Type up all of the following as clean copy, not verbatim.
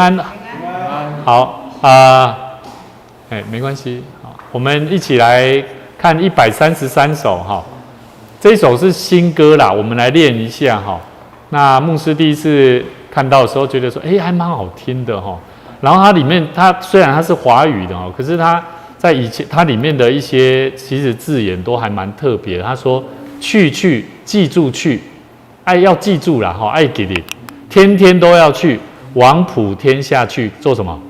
安，好啊，哎，沒關係，好，我們一起來看133首哈，這首是新歌啦，我們來練一下哈。那牧師第一次看到的時候，覺得說，哎，還蠻好聽的哈。然後它裡面，它雖然它是華語的哦，可是它在以前它裡面的一些其實字眼都還蠻特別。他說：去去，記住去，愛要記住啦哈，愛記得，天天都要去。往普天下去做什麼？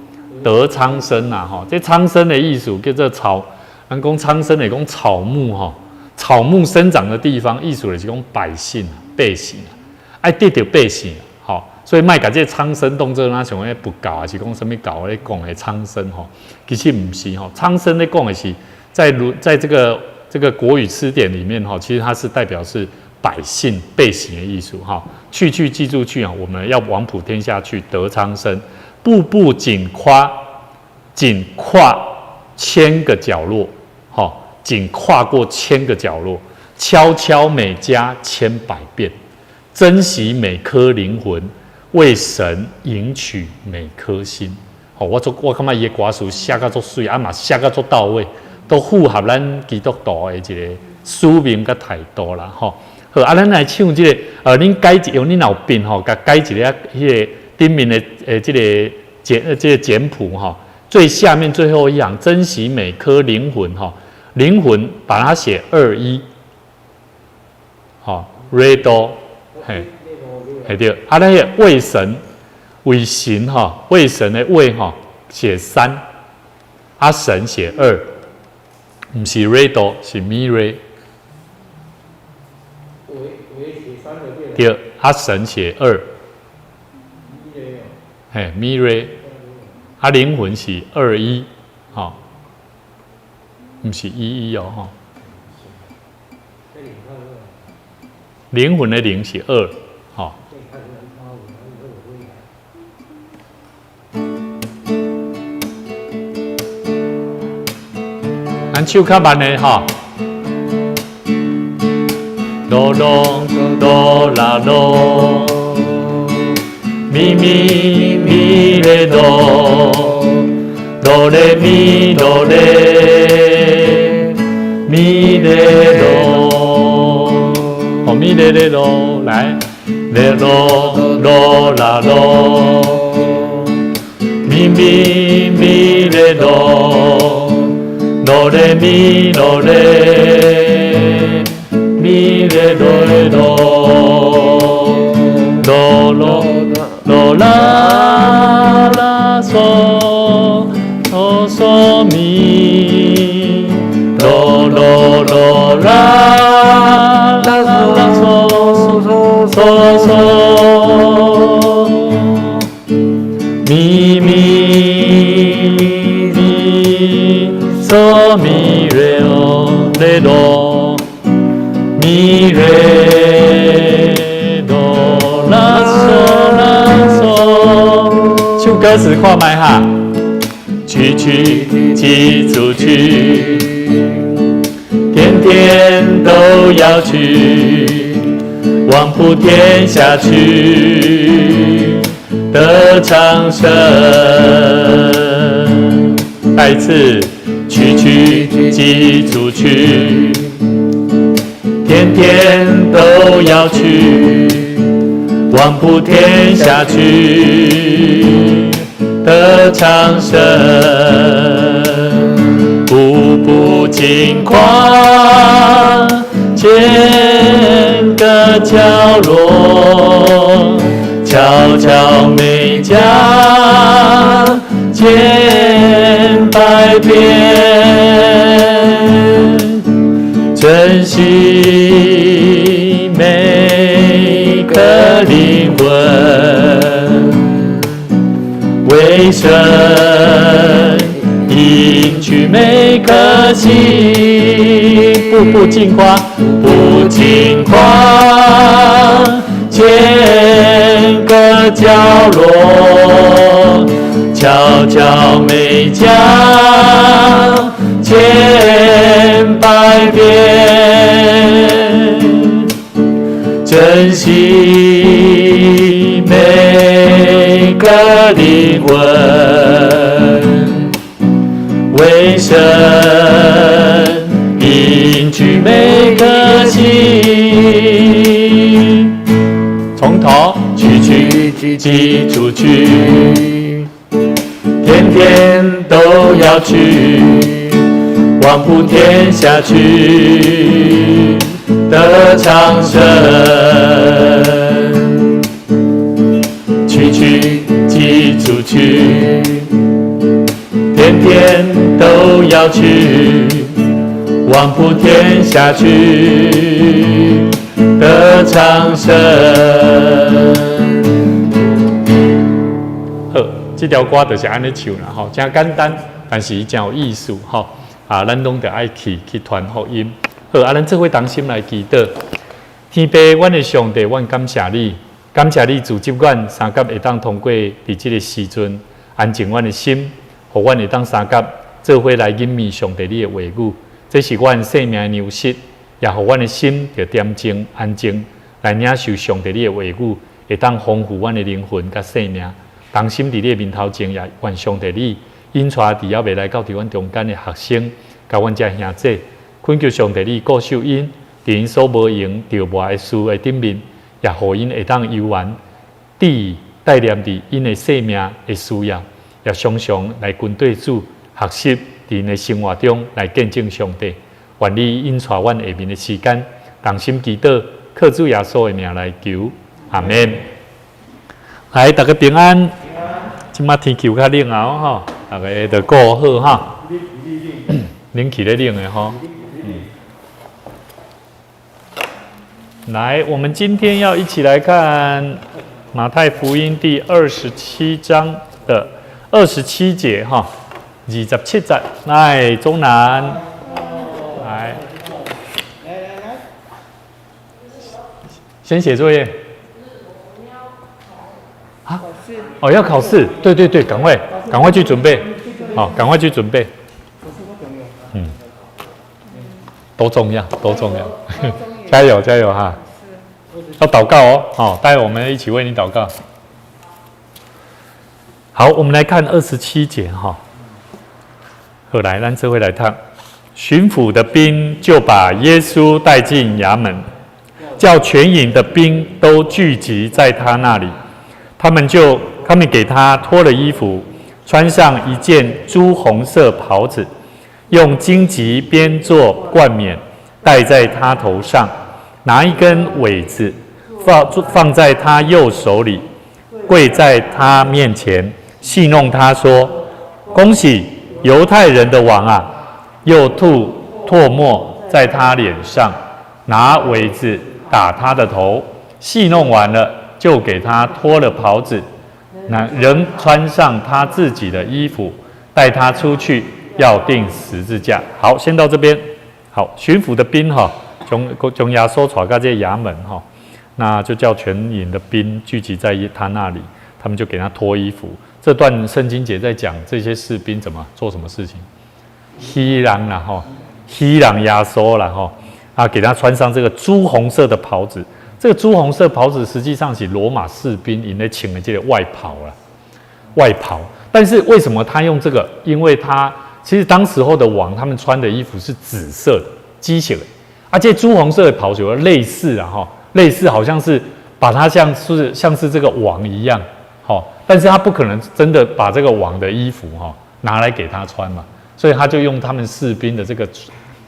得蒼生啊！哈，這蒼生的意思叫做草，人講蒼生的講草木哈，草木生長的地方，意思就是講百姓百姓，愛得著百姓，吼，所以莫共這蒼生當做若像彼佛教抑是講啥物教咧講的蒼生吼，其實毋是吼，蒼生咧講的是在如在這個國語詞典裡面哈，其實它是代表是百姓百姓的意思哈，去去記住去啊，我們要往普天下去得蒼生，步步緊跨，緊跨千個角落，哈，緊跨過千個角落，敲敲每家千百遍，珍惜每顆靈魂，為神贏取每顆心。好，我做我感覺伊的歌詞寫甲足媠，啊嘛寫甲足到位，都符合咱基督徒的一個使命佮態度啦，吼。好，啊，咱來唱這個，恁改一用恁若有筆吼，共改一个彼個頂面的這個簡譜吼，最下面最後一行，珍惜每顆靈魂吼，靈魂把它寫二一，吼，re do，嘿，嘿對，啊，咱彼個為神為神吼，為神的為吼寫三，啊神寫二，毋是 re do，是咪 re。對，啊神寫二，嘿，咪 re，啊靈魂是二一，吼，毋是一一哦，吼。靈魂的靈是二，吼。咱唱較慢的吼。哆哆哆啦哆，咪咪咪來哆，哆來咪哆來，咪來哆，哦咪來來哆，來，來哆哆啦哆，咪咪咪來哆，哆來咪哆來。咪來哆來哆，哆囉哆啦啦嗦哆嗦咪，哆囉哆啦啦啦嗦嗦嗦嗦，咪咪咪嗦咪來哦來哆。咪來哆啦嗦啦嗦，唱歌詞看覓哈，去去記住去，天天都要去，往普天下去，得蒼生。再一次，去去記住去。天天都要去，往普天下去，得蒼生，步步緊跨，千個角落，敲敲每家千百遍。珍惜每顆靈魂，為神贏取每顆心，步步緊跨，步緊跨，千個角落，敲敲每家千百遍，珍惜每個的靈魂，為神凝聚每顆心。從頭去去寄出去，天天都要去，往普天下去，得長生。去去寄出去，天天都要去，往普天下去，得長生。好，這條歌就是按呢唱啦，吼，誠簡單，但是誠有意思，吼。啊，咱攏著愛去去傳福音。好，啊，咱做伙同心來祈禱。天父，阮的上帝，阮感謝你，感謝你組織阮相佮會當通過佇這個時陣安靜阮的心，予阮會當相佮做伙來吟味上帝你的話語。這是阮生命的糧食，也予阮的心著恬靜安靜來領受上帝你的話語，會當豐富阮的靈魂佮生命。同心佇你的面頭前，也願上帝你引帶佇猶未來到佇阮中間的學生，佮阮這兄姊，懇求上帝你顧守𪜶，佇𪜶所無閒著無的事的頂面，也予𪜶會當猶原佇帶念佇𪜶的生命的需要，也常常來跟綴主學習，佇𪜶的生活中來見證上帝。願你引帶阮下面的時間，同心祈禱，靠主耶穌的名來求，阿們。來，大家平安。這馬天氣有較冷啊，吼，大家著顧好哈。冷氣咧冷的吼。來，我們今天要一起來看馬太福音第二十七章的二十七節哈，二十七節。來，中南，來，來來來，先寫作業。啊？考試。哦，要考試，對對對，趕快，趕快去準備，好，趕快去準備。嗯，都重要，都重要，加油加油哈！要禱告哦，好，待會我們一起為你禱告。好，我們來看二十七節哈。後來，咱這回來看，巡撫的兵就把耶穌帶進衙門，叫全營的兵都聚集在他那裡。他們給他脫了衣服，穿上一件朱紅色袍子，用荊棘編做冠冕戴在他頭上，拿一根葦子放在他右手裡，跪在他面前，戲弄他說：“恭喜猶太人的王啊！”又吐唾沫在他臉上，拿葦子打他的頭，戲弄完了，就給他脫了袍子，那仍穿上他自己的衣服，帶他出去，要釘十字架。好，先到這邊。好，巡撫的兵哈，將耶穌帶到這衙門哈，那就叫全營的兵聚集在他那裡，他們就給他脫衣服。這段聖經節在講這些士兵怎麼做什麼事情，戲弄啦哈，戲弄耶穌啦哈，啊，給他穿上這個朱紅色的袍子。這個朱紅色袍子實際上是羅馬士兵𪜶咧穿的這個外袍啦，外袍。但是為什麼他用這個？因為他其實當時候的王他們穿的衣服是紫色的，紫色的，啊，這朱紅色的袍子類似啊哈，類似好像是把它像是這個王一樣，好，但是他不可能真的把這個王的衣服哈拿來給他穿嘛，所以他就用他們士兵的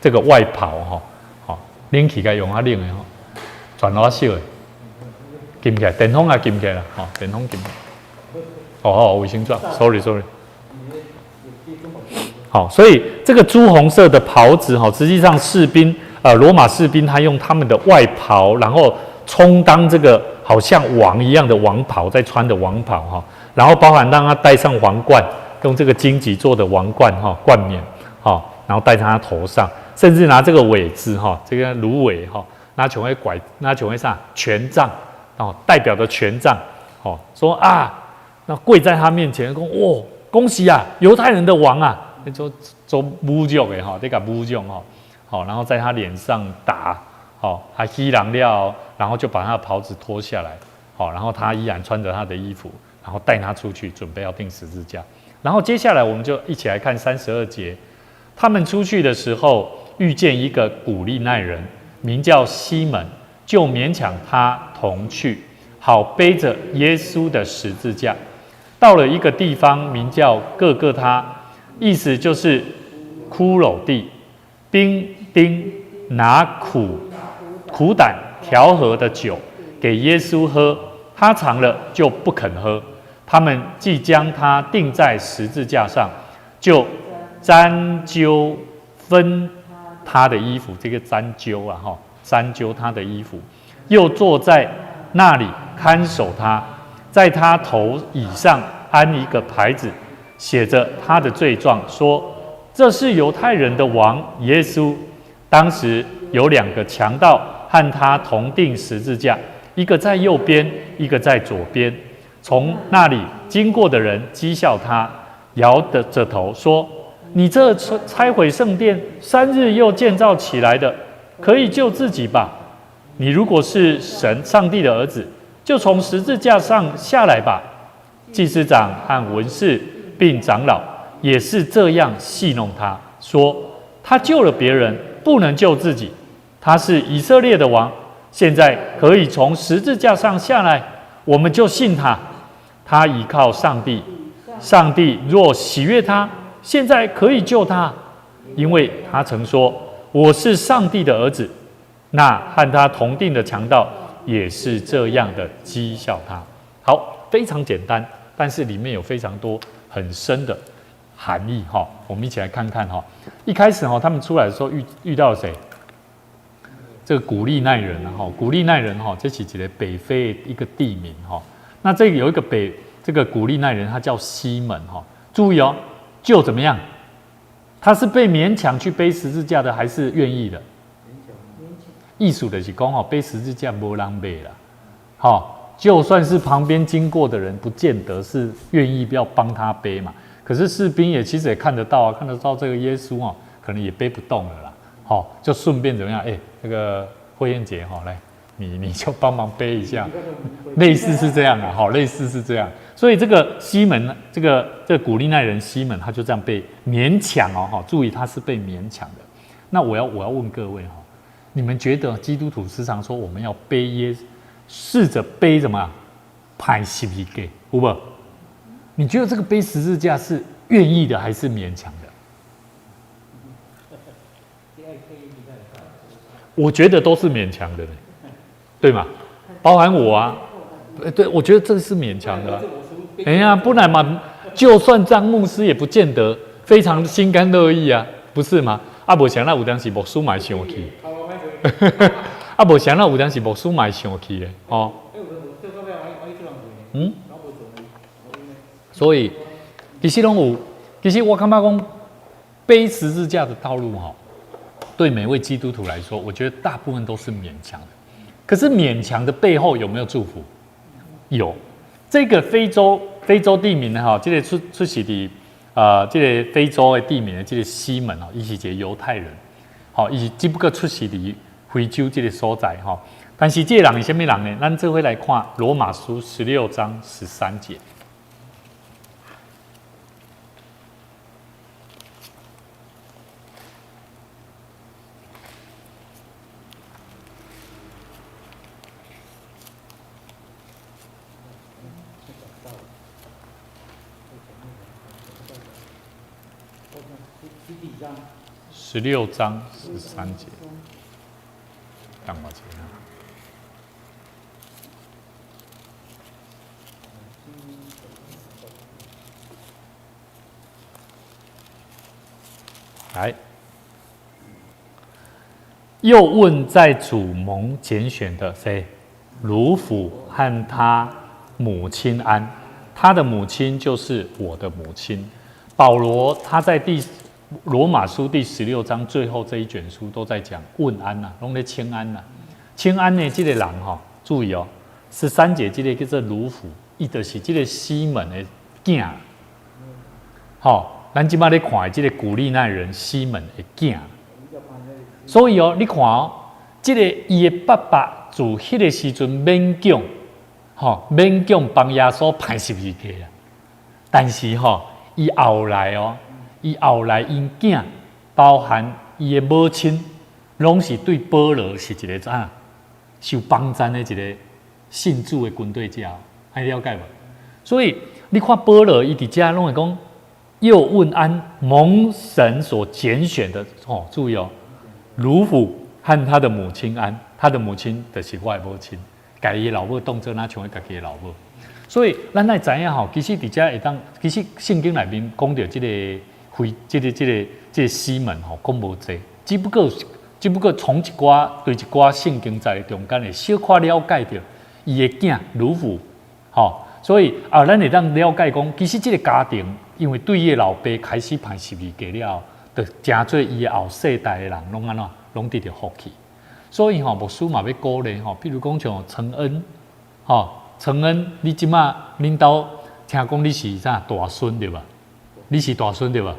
這個外袍哈，好，冷氣該用較冷的吼。全裸燒的，禁起來，電風也禁起來啦，吼，電風禁。哦哦，衛生紙，sorry sorry。好，所以這個朱紅色的袍子，哈，實際上士兵，羅馬士兵他用他們的外袍，然後充當這個好像王一樣的王袍，在穿的王袍，哈，然後包含讓他戴上皇冠，用這個荊棘做的王冠，哈，冠冕，哈，然後戴在他頭上，甚至拿這個葦子，哈，這個蘆葦，哈。拿像彼拐，拿像彼啥權杖哦，代表的權杖哦，說啊，那跪在他面前，講哇，恭喜啊，猶太人的王啊，那做做侮辱的哈，這個侮辱哈，好，然後在他臉上打，好，還戲弄了，然後就把他的袍子脫下來，好，然後他依然穿着他的衣服，然後帶他出去，準備要釘十字架。然後接下來我們就一起來看32節，他們出去的時候，遇見一個古利奈人，名叫西門，就勉強他同去，好背着耶穌的十字架。到了一個地方，名叫各各他，意思就是骷髏地。兵丁拿苦膽調和的酒給耶穌喝，他嘗了就不肯喝。他們既將他釘在十字架上，就拈鬮分他的衣服，這個拈鬮啊，哈，拈鬮他的衣服，又坐在那裡看守他，在他頭以上安一個牌子，寫着他的罪狀，說這是猶太人的王耶穌。當時有兩個強盜和他同釘十字架，一個在右邊，一個在左邊。從那裡經過的人譏笑他，搖著頭說：你這拆毀聖殿，3日又建造起來的，可以救自己吧？你如果是神上帝的兒子，就從十字架上下來吧。祭司長和文士並長老也是這樣戲弄他，說他救了別人，不能救自己。他是以色列的王，現在可以從十字架上下來，我們就信他。他倚靠上帝，上帝若喜悅他，現在可以救他，因為他曾說我是上帝的兒子。那和他同釘的強盜也是這樣的譏笑他。好，非常簡單，但是裡面有非常多很深的含義哈。我們一起來看看哈。一開始哈，他們出來的時候遇到了誰？這個古利奈人哈，古利奈人哈，這是一個北非一個地名哈。那這個有一個這個古利奈人，他叫西門哈。注意哦，就怎麼樣？他是被勉強去背十字架的，還是願意的？意思就是講吼，背十字架無人背啦，好，就算是旁邊經過的人，不見得是願意要幫他背嘛。可是士兵也其實也看得到啊，看得到這個耶穌哦，可能也背不動了啦，好，就順便怎麼樣？哎，那個慧燕姐哈，來，你就幫忙背一下，類似是這樣啊，好，類似是這樣。所以這個西門，這個古利奈人西門，他就這樣被勉強哦，哈，注意他是被勉強的。那我要問各位哈。你們覺得基督徒時常說我們要背耶，試着背什麼？歹十字架，有無？你覺得這個背十字架是願意的還是勉強的？我覺得都是勉強的，對嗎？包含我啊，對，我覺得這是勉強的。哎呀，不然嘛，就算張牧師也不見得非常心甘樂意啊，不是嗎？啊，無像那有當時牧師嘛會生氣。啊，無像那有當時牧師嘛會生氣的，哦。嗯。所以其實攏有，其實我感覺講背十字架的道路哈，對每位基督徒來說，我覺得大部分都是勉強的。可是勉強的背後有沒有祝福？有。這個非洲地名呢，哈，這個出世佇這個非洲的地名的這個西門哦，伊是一個猶太人，好，伊是只不過出世佇非洲這個所在哈。但是這個人是啥物人呢？咱這回來看羅馬書16章13節。16章13節，等我一下。來，又問在主蒙揀選的誰？魯孚和他母親安，他的母親就是我的母親。保羅他在羅馬書第16章最後這一卷書都在講問安吶，攏咧請安吶，請安呢，這個人吼，注意哦，13節這個叫做魯孚，伊就是這個西門的囝。吼，咱這擺咧看的這個古利奈人西門的囝。所以哦，你看哦，這個伊的爸爸自彼個時陣勉強，吼，勉強幫耶穌攀十字架啦。但是吼，伊後來哦，伊後來𪜶囝，包含伊的母親，攏是對保羅是一個怎受幫贊的一個信主的軍隊者，按呢了解無？所以你看保羅伊佇遮攏會講，又問安蒙神所揀選的哦，注意哦，魯孚和他的母親安，他的母親就是我的母親，共伊的老母當做若像伊家己的老母。所以咱愛知影吼，其實佇遮會當，其實聖經內面講著這個非，這個西門吼，講無濟，只不過從一寡對一寡聖經在中間會小可了解著伊的囝魯孚，吼，所以啊，咱會當了解講，其實這個家庭因為對伊的老爸開始攀十字架了後，就成做伊的後世代的人攏按怎，攏得著福氣。所以吼，牧師嘛欲鼓勵吼，譬如講像承恩，吼，承恩，你這馬恁兜聽講你是啥大孫對吧？你是大孫對吧？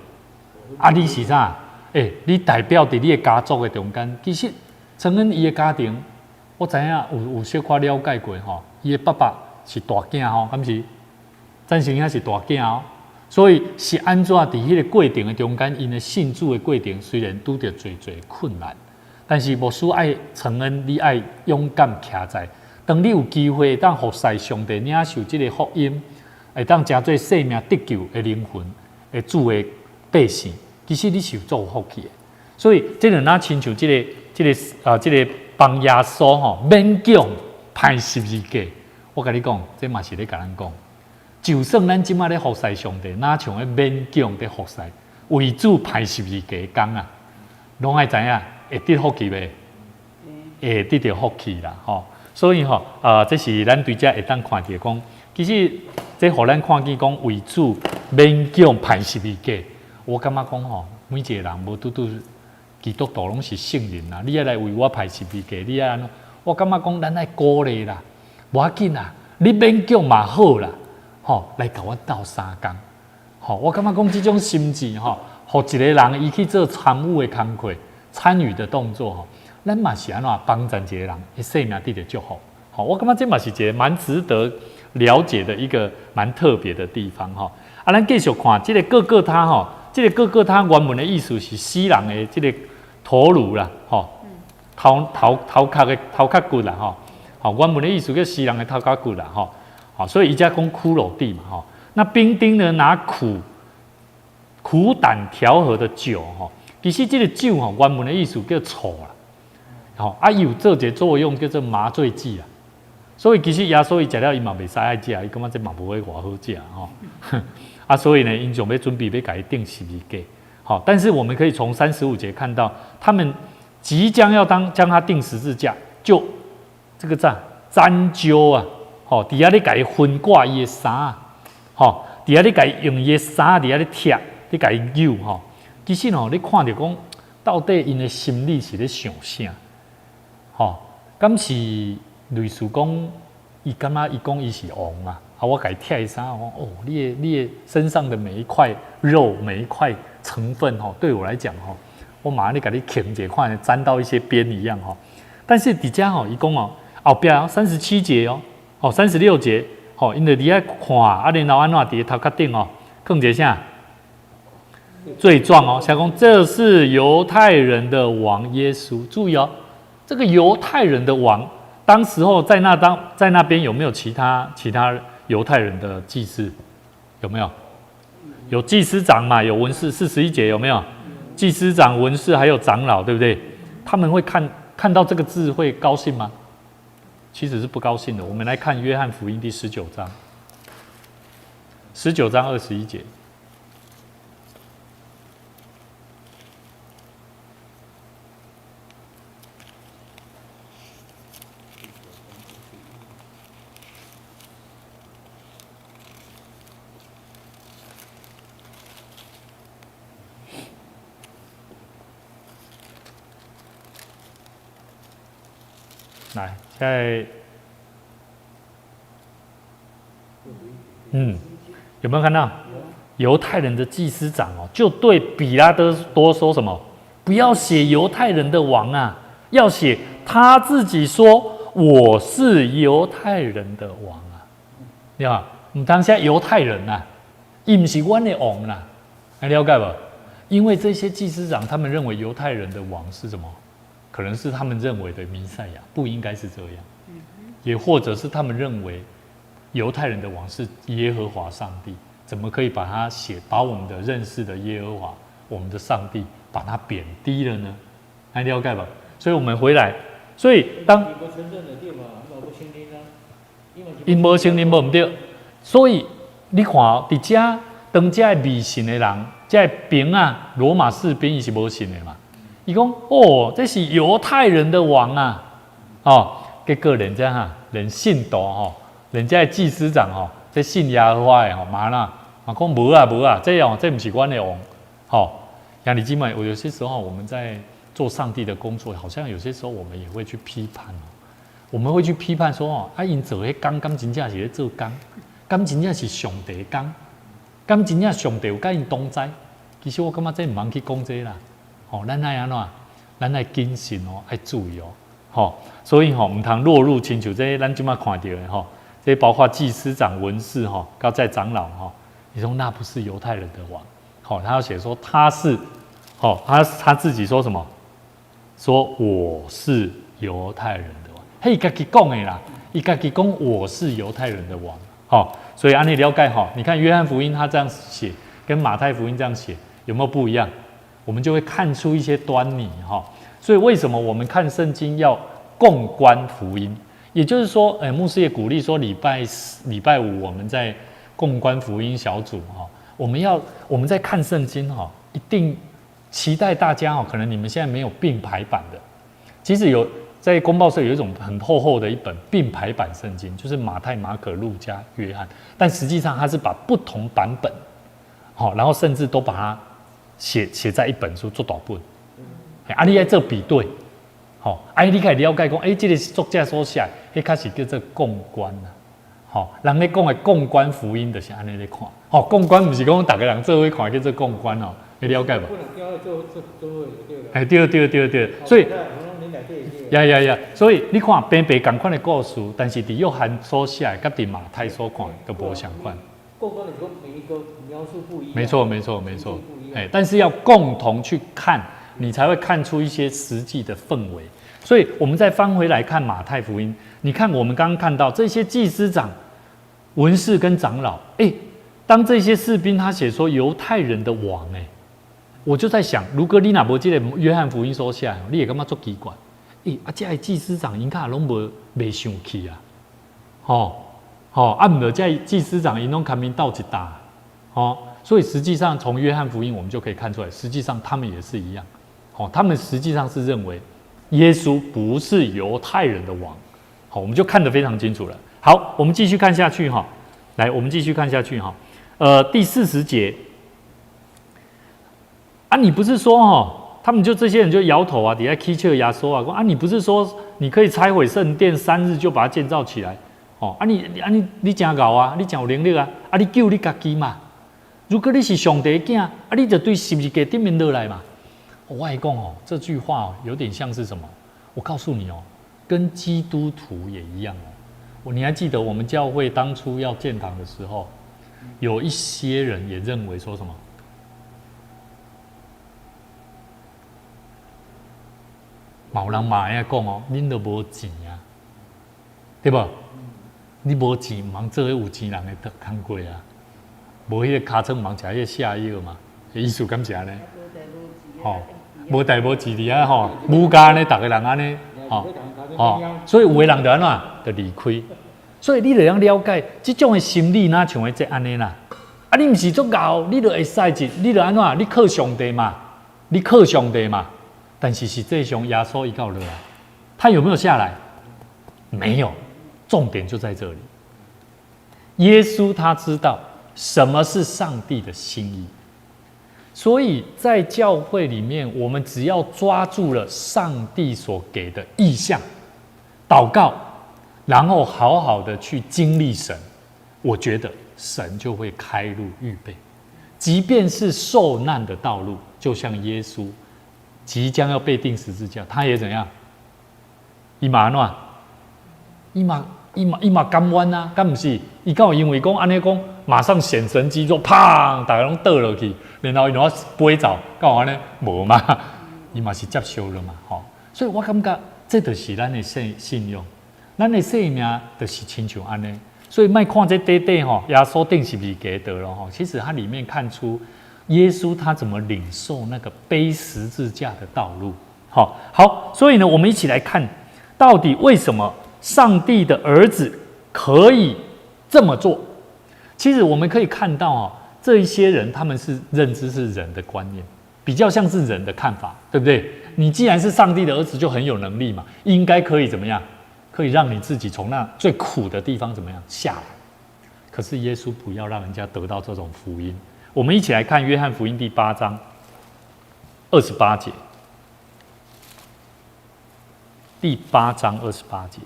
啊，你是啥？欸，你代表佇你的家族的中間，其實承恩伊的家庭，我知影有小可了解過吼，伊的爸爸是大囝吼，敢是？贊成兄是大囝哦，所以是按怎佇彼個過程的中間，𪜶的信主的過程雖然拄著濟濟困難，但是牧師愛承恩，你愛勇敢徛在，當你有機會當服侍上帝，領受這個福音，會當成做生命得救的靈魂的主的百姓。其實你是有做福氣的，所以這就若親像這個幫耶穌吼勉強攀十字架，我共你講，這嘛是咧共咱講，就算咱這馬咧服侍上帝，若像咧勉強咧服侍，為主攀十字架的工啊，攏愛知影會得福氣袂？會得著福氣啦，吼！所以吼，這是咱對這會當看著講，其實這予咱看見講為主勉強攀十字架。我感覺講吼，每一個人無拄拄基督徒攏是聖人啦，你愛來為我攀十字架，你愛按怎？我感覺講咱愛鼓勵啦，無要緊啦，你勉強嘛好啦，吼，來共我鬥相共，吼，我感覺講這種心志吼，予一個人伊去做參與的工課、參與的動作吼，咱嘛是按怎幫助一個人，伊生命得著祝福，吼，我感覺這嘛是一個蠻值得了解的一個蠻特別的地方吼。啊，咱繼續看這個各各他吼。這個各各他原文的意思是死人的這個頭顱啦，吼，頭殼骨啦，吼，好，原文的意思叫死人的頭殼骨啦，吼，好，所以伊才講骷髏地嘛，吼。那兵丁呢拿苦膽調和的酒，吼，其實這個酒吼原文的意思叫醋啦，吼，啊有做一個作用叫做麻醉劑啦，所以其實耶穌伊食了伊嘛袂使愛食，伊感覺這嘛無偌好食，吼。啊，所以呢，𪜶準備準備欲共伊釘十字架，好，但是我們可以從35節看到，他們即將要當將他釘十字架，就這個啥針灸啊，吼，佇遐咧共伊分割伊的衫，吼，佇遐咧共伊用伊的衫佇遐咧拆，咧共伊扭，吼，其實吼，你看著講，到底𪜶的心裡是咧想啥？吼，敢是類似講，伊感覺伊講伊是王啊？啊！我共伊拆伊衫，我講哦，你的身上的每一塊肉，每一塊成分，吼，對我來講，吼，我馬上咧共你鉗一下，看沾到一些邊一樣，吼。但是佇遮吼，伊講哦，後壁37節哦，哦36節，吼，𪜶就佇遐看，啊，然後按怎佇頭殼頂哦，囥一個啥罪狀哦，寫講這是猶太人的王耶穌。注意哦，這個猶太人的王，當時候在那邊有沒有其他猶太人的祭司有沒有？有祭司長嘛？有文士，41節有沒有？祭司長、文士還有長老，對不對？他們會看到這個字會高興嗎？其實是不高興的。我們來看約翰福音第十九章，19章21節。來，現在，有沒有看到猶太人的祭司長哦？就對彼拉多說什麼？不要寫猶太人的王啊，要寫他自己說我是猶太人的王啊。對吧？毋通寫猶太人呐，伊毋是阮的王啦，你了解無？因為這些祭司長他們認為猶太人的王是什麼？可能是他們認為的彌賽亞，不應該是這樣。也或者是他們認為猶太人的王是耶和華上帝，怎麼可以把他寫，把我們的認識的耶和華，我們的上帝，把他貶低了呢？還了解吧？所以我們回來，所以當𪜶無承認無毋對，所以你看佇遮當遮未信的人，這兵啊，羅馬士兵伊是無信的嘛。伊講哦，這是猶太人的王啊！哦，結果連這哈，連信徒吼，連這祭司長吼，這信耶和華的吼，嘛啦，嘛講無啊無啊，這哦，這毋是阮的王，吼。兄弟姊妹，我有些時候我們在做上帝的工作，好像有些時候我們也會去批判哦，我們會去批判說哦，啊，𪜶做彼工，敢真正是咧做工，敢真正是上帝工，敢真正上帝有佮𪜶同在？其實我感覺這毋通去講這啦。哦，咱愛按怎？咱愛謹慎哦，愛注意哦，吼。所以吼，毋通落入親像這咱這馬看著的吼，這包括祭司長、文士吼，佮這長老吼，你說那不是猶太人的王？好，他要寫說他是，吼，他自己說什麼？說我是猶太人的王。彼伊家己講的啦，伊家己講我是猶太人的王。好，所以按呢了解吼，你看約翰福音他這樣寫，跟馬太福音這樣寫有沒有不一樣？我們就會看出一些端倪哈。所以為什麼我們看聖經要共觀福音？也就是說，牧師也鼓勵說，禮拜四、禮拜五我們在共觀福音小組哈，我們在看聖經哈，一定期待大家哦，可能你們現在沒有並排版的，其實有在公報社有一種很厚厚的一本並排版聖經，就是馬太、馬可、路加、約翰，但實際上它是把不同版本，好，然後甚至都把它寫在一本書做大本，啊，你愛做比對，吼，啊，你可以了解講，欸，這個作者所寫，彼較是叫做共觀啊，吼，人咧講的共觀福音就是按呢咧看，吼，共觀毋是講逐个人做伙看叫做共觀哦，你了解無？哎，對對對對，所以，呀呀呀，所以你看平平仝款的故事，但是佇約翰所寫的，佮佇馬太所看都無相仝。共觀的時候，每一個描述不一樣。沒錯，沒錯，沒錯。哎，但是要共同去看，你才會看出一些實際的氛圍。所以，我們再翻回來看馬太福音，你看我們剛剛看到這些祭司長、文士跟長老，哎，當這些士兵他寫說猶太人的王，哎，我就在想，如果你若無這個約翰福音所寫，你會感覺足奇怪。欸，啊，這个祭司長𪜶敢攏無袂生氣啊？吼吼，啊，毋著這祭司長𪜶攏共𪜶鬥一搭，吼，所以實際上從約翰福音我們就可以看出來，實際上他們也是一樣，吼，他們實際上是認為耶穌不是猶太人的王，好，我們就看得非常清楚了。好，我們繼續看下去哈，來，我們繼續看下去哈，第40節，啊，你不是說哈？他們就這些人就搖頭啊，底下起笑耶穌啊，說啊，你不是說你可以拆毀聖殿三日就把它建造起來？哦，啊你啊你你真𠢕啊，你真有能力啊，啊你救你家己嘛。如果你是上帝的囝，啊你就對十字架頂面落來嘛。我愛講哦，這句話哦，有點像是什麼？我告訴你哦，跟基督徒也一樣哦。你還記得我們教會當初要建堂的時候，有一些人也認為說什麼？嘛有人嘛會講哦，恁都無錢啊，對無？你無錢，毋通做彼有錢人的工課啊。無彼個尻川，毋通食彼個瀉藥嘛。意思敢是按呢？吼，無代無誌佇遐吼，母家呢，逐个人按呢，吼吼，所以有的人就按怎，就離開。所以你就通了解，這種的心理若像這按呢啦。啊，你毋是足𠢕，你就會使一，你就按怎？你靠上帝嘛，你靠上帝嘛。但是實際上耶穌伊敢有落來，他有沒有下來？沒有。重點就在這裡。耶穌他知道什麼是上帝的心意，所以在教會裡面，我們只要抓住了上帝所給的異象，禱告，然後好好的去經歷神，我覺得神就會開路預備，即便是受難的道路，就像耶穌即將要被釘十字架，他也怎樣？伊嘛按怎？伊嘛伊嘛伊嘛甘願啊，敢毋是？伊敢有因為講按呢講，馬上顯神蹟做砰，逐个攏倒落去，然後伊就飛走，敢有按呢？無嘛，伊嘛是接受了嘛，吼。所以我感覺這就是咱的信信仰，咱的生命就是親像按呢。所以莫看這短短吼，耶穌釘十字架得了吼，其實它裡面看出耶穌他怎麼領受那個背十字架的道路。好，好，所以呢，我們一起來看，到底為什麼上帝的兒子可以這麼做？其實我們可以看到啊，這一些人他們是認知是人的觀念，比較像是人的看法，對不對？你既然是上帝的兒子，就很有能力嘛，應該可以怎麼樣？可以讓你自己從那最苦的地方怎麼樣下來？可是耶穌不要讓人家得到這種福音。我們一起來看約翰福音第八章二十八節。第八章二十八節，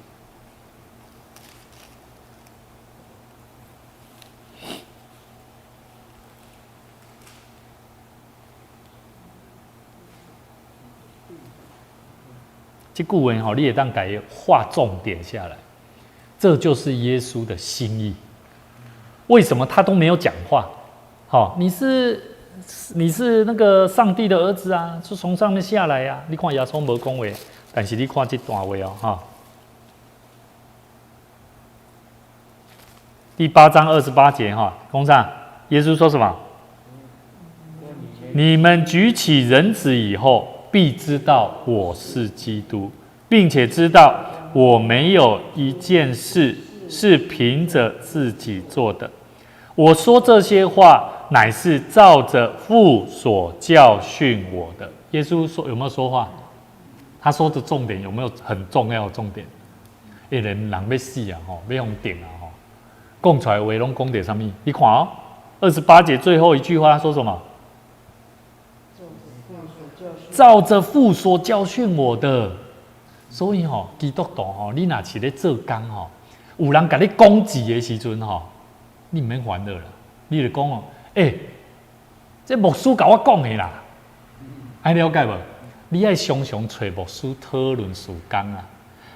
這句話吼，你會當共伊畫重點下來，這就是耶穌的心意。為什麼他都沒有講話？好，你是那個上帝的兒子啊，是從上面下來啊。你看耶穌無講話，但是你看這段話哦，哈。第八章二十八節哈，講啥？耶穌說什麼？你們舉起人子以後，必知道我是基督，並且知道我沒有一件事是憑着自己做的。我說這些話，乃是照着父所教訓我的。耶穌說有沒有說話？他說的重點有沒有很重要的重點？欸，人人欲死啊，吼，欲予釘啊，吼，講出來話攏講著啥物？你看哦，28節最後一句話，他說什麼？照着父所教訓我的。所以吼，基督徒吼，你若是咧做工吼，有人共你攻擊的時陣吼，你毋免煩惱啦，你就講哦，欸，這牧師共我講的啦，愛了解無？你愛常常揣牧師討論事工啊，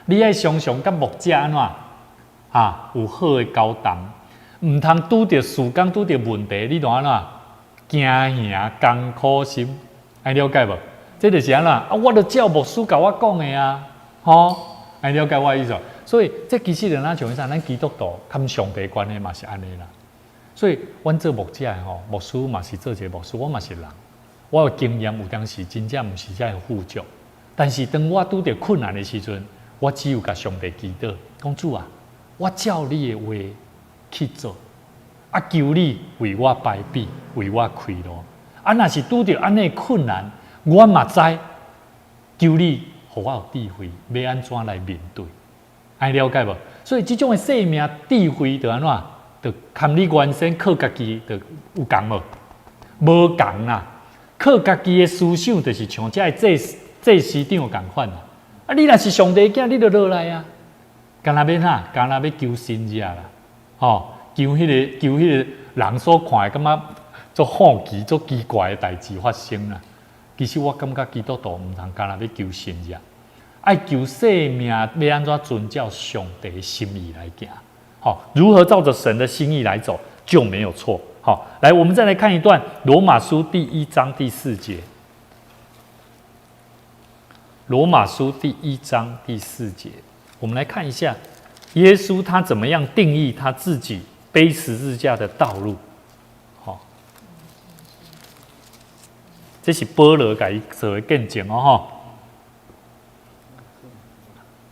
你愛常常佮牧者按怎啊有好的交談，毋通拄著事工拄著問題，你就按怎驚嚇艱苦心，愛了解無？這就是按怎啊？我就照牧師共我講的啊，吼，愛了解我的意思。所以這其實就若像啥，咱基督徒佮上帝關係嘛是按呢啦。所以，阮做牧者的吼，牧師嘛是做一個牧師，我嘛是人，我的經驗有當時真正毋是遮爾富足。但是當我拄著困難的時陣，我只有共上帝祈禱，講主啊，我照你的話去做，啊，求你為我排比，為我開路。啊，若是拄著按呢困難，我嘛知，求你予我有智慧，欲按怎來面對，愛了解無？所以這種的生命智慧，就按怎？就含你原先靠家己，就有仝無？無仝啦！靠家己的思想，就是像這个祭祭司長仝款啦。啊，你若是上帝囝，你就落來啊！敢若欲啥？敢若欲求神跡啦！吼，求彼個人所看的，感覺足好奇、足奇怪的代誌發生啦。其實我感覺基督徒毋通敢若欲求神跡，愛求生命欲按怎遵照上帝的心意來行。好，如何照着神的心意來走就沒有錯。好，來，我們再來看一段羅馬書第一章第四節。羅馬書第一章第四節，我們來看一下耶穌他怎麼樣定義他自己背十字架的道路。好，這是保羅共伊做的見證哦。吼，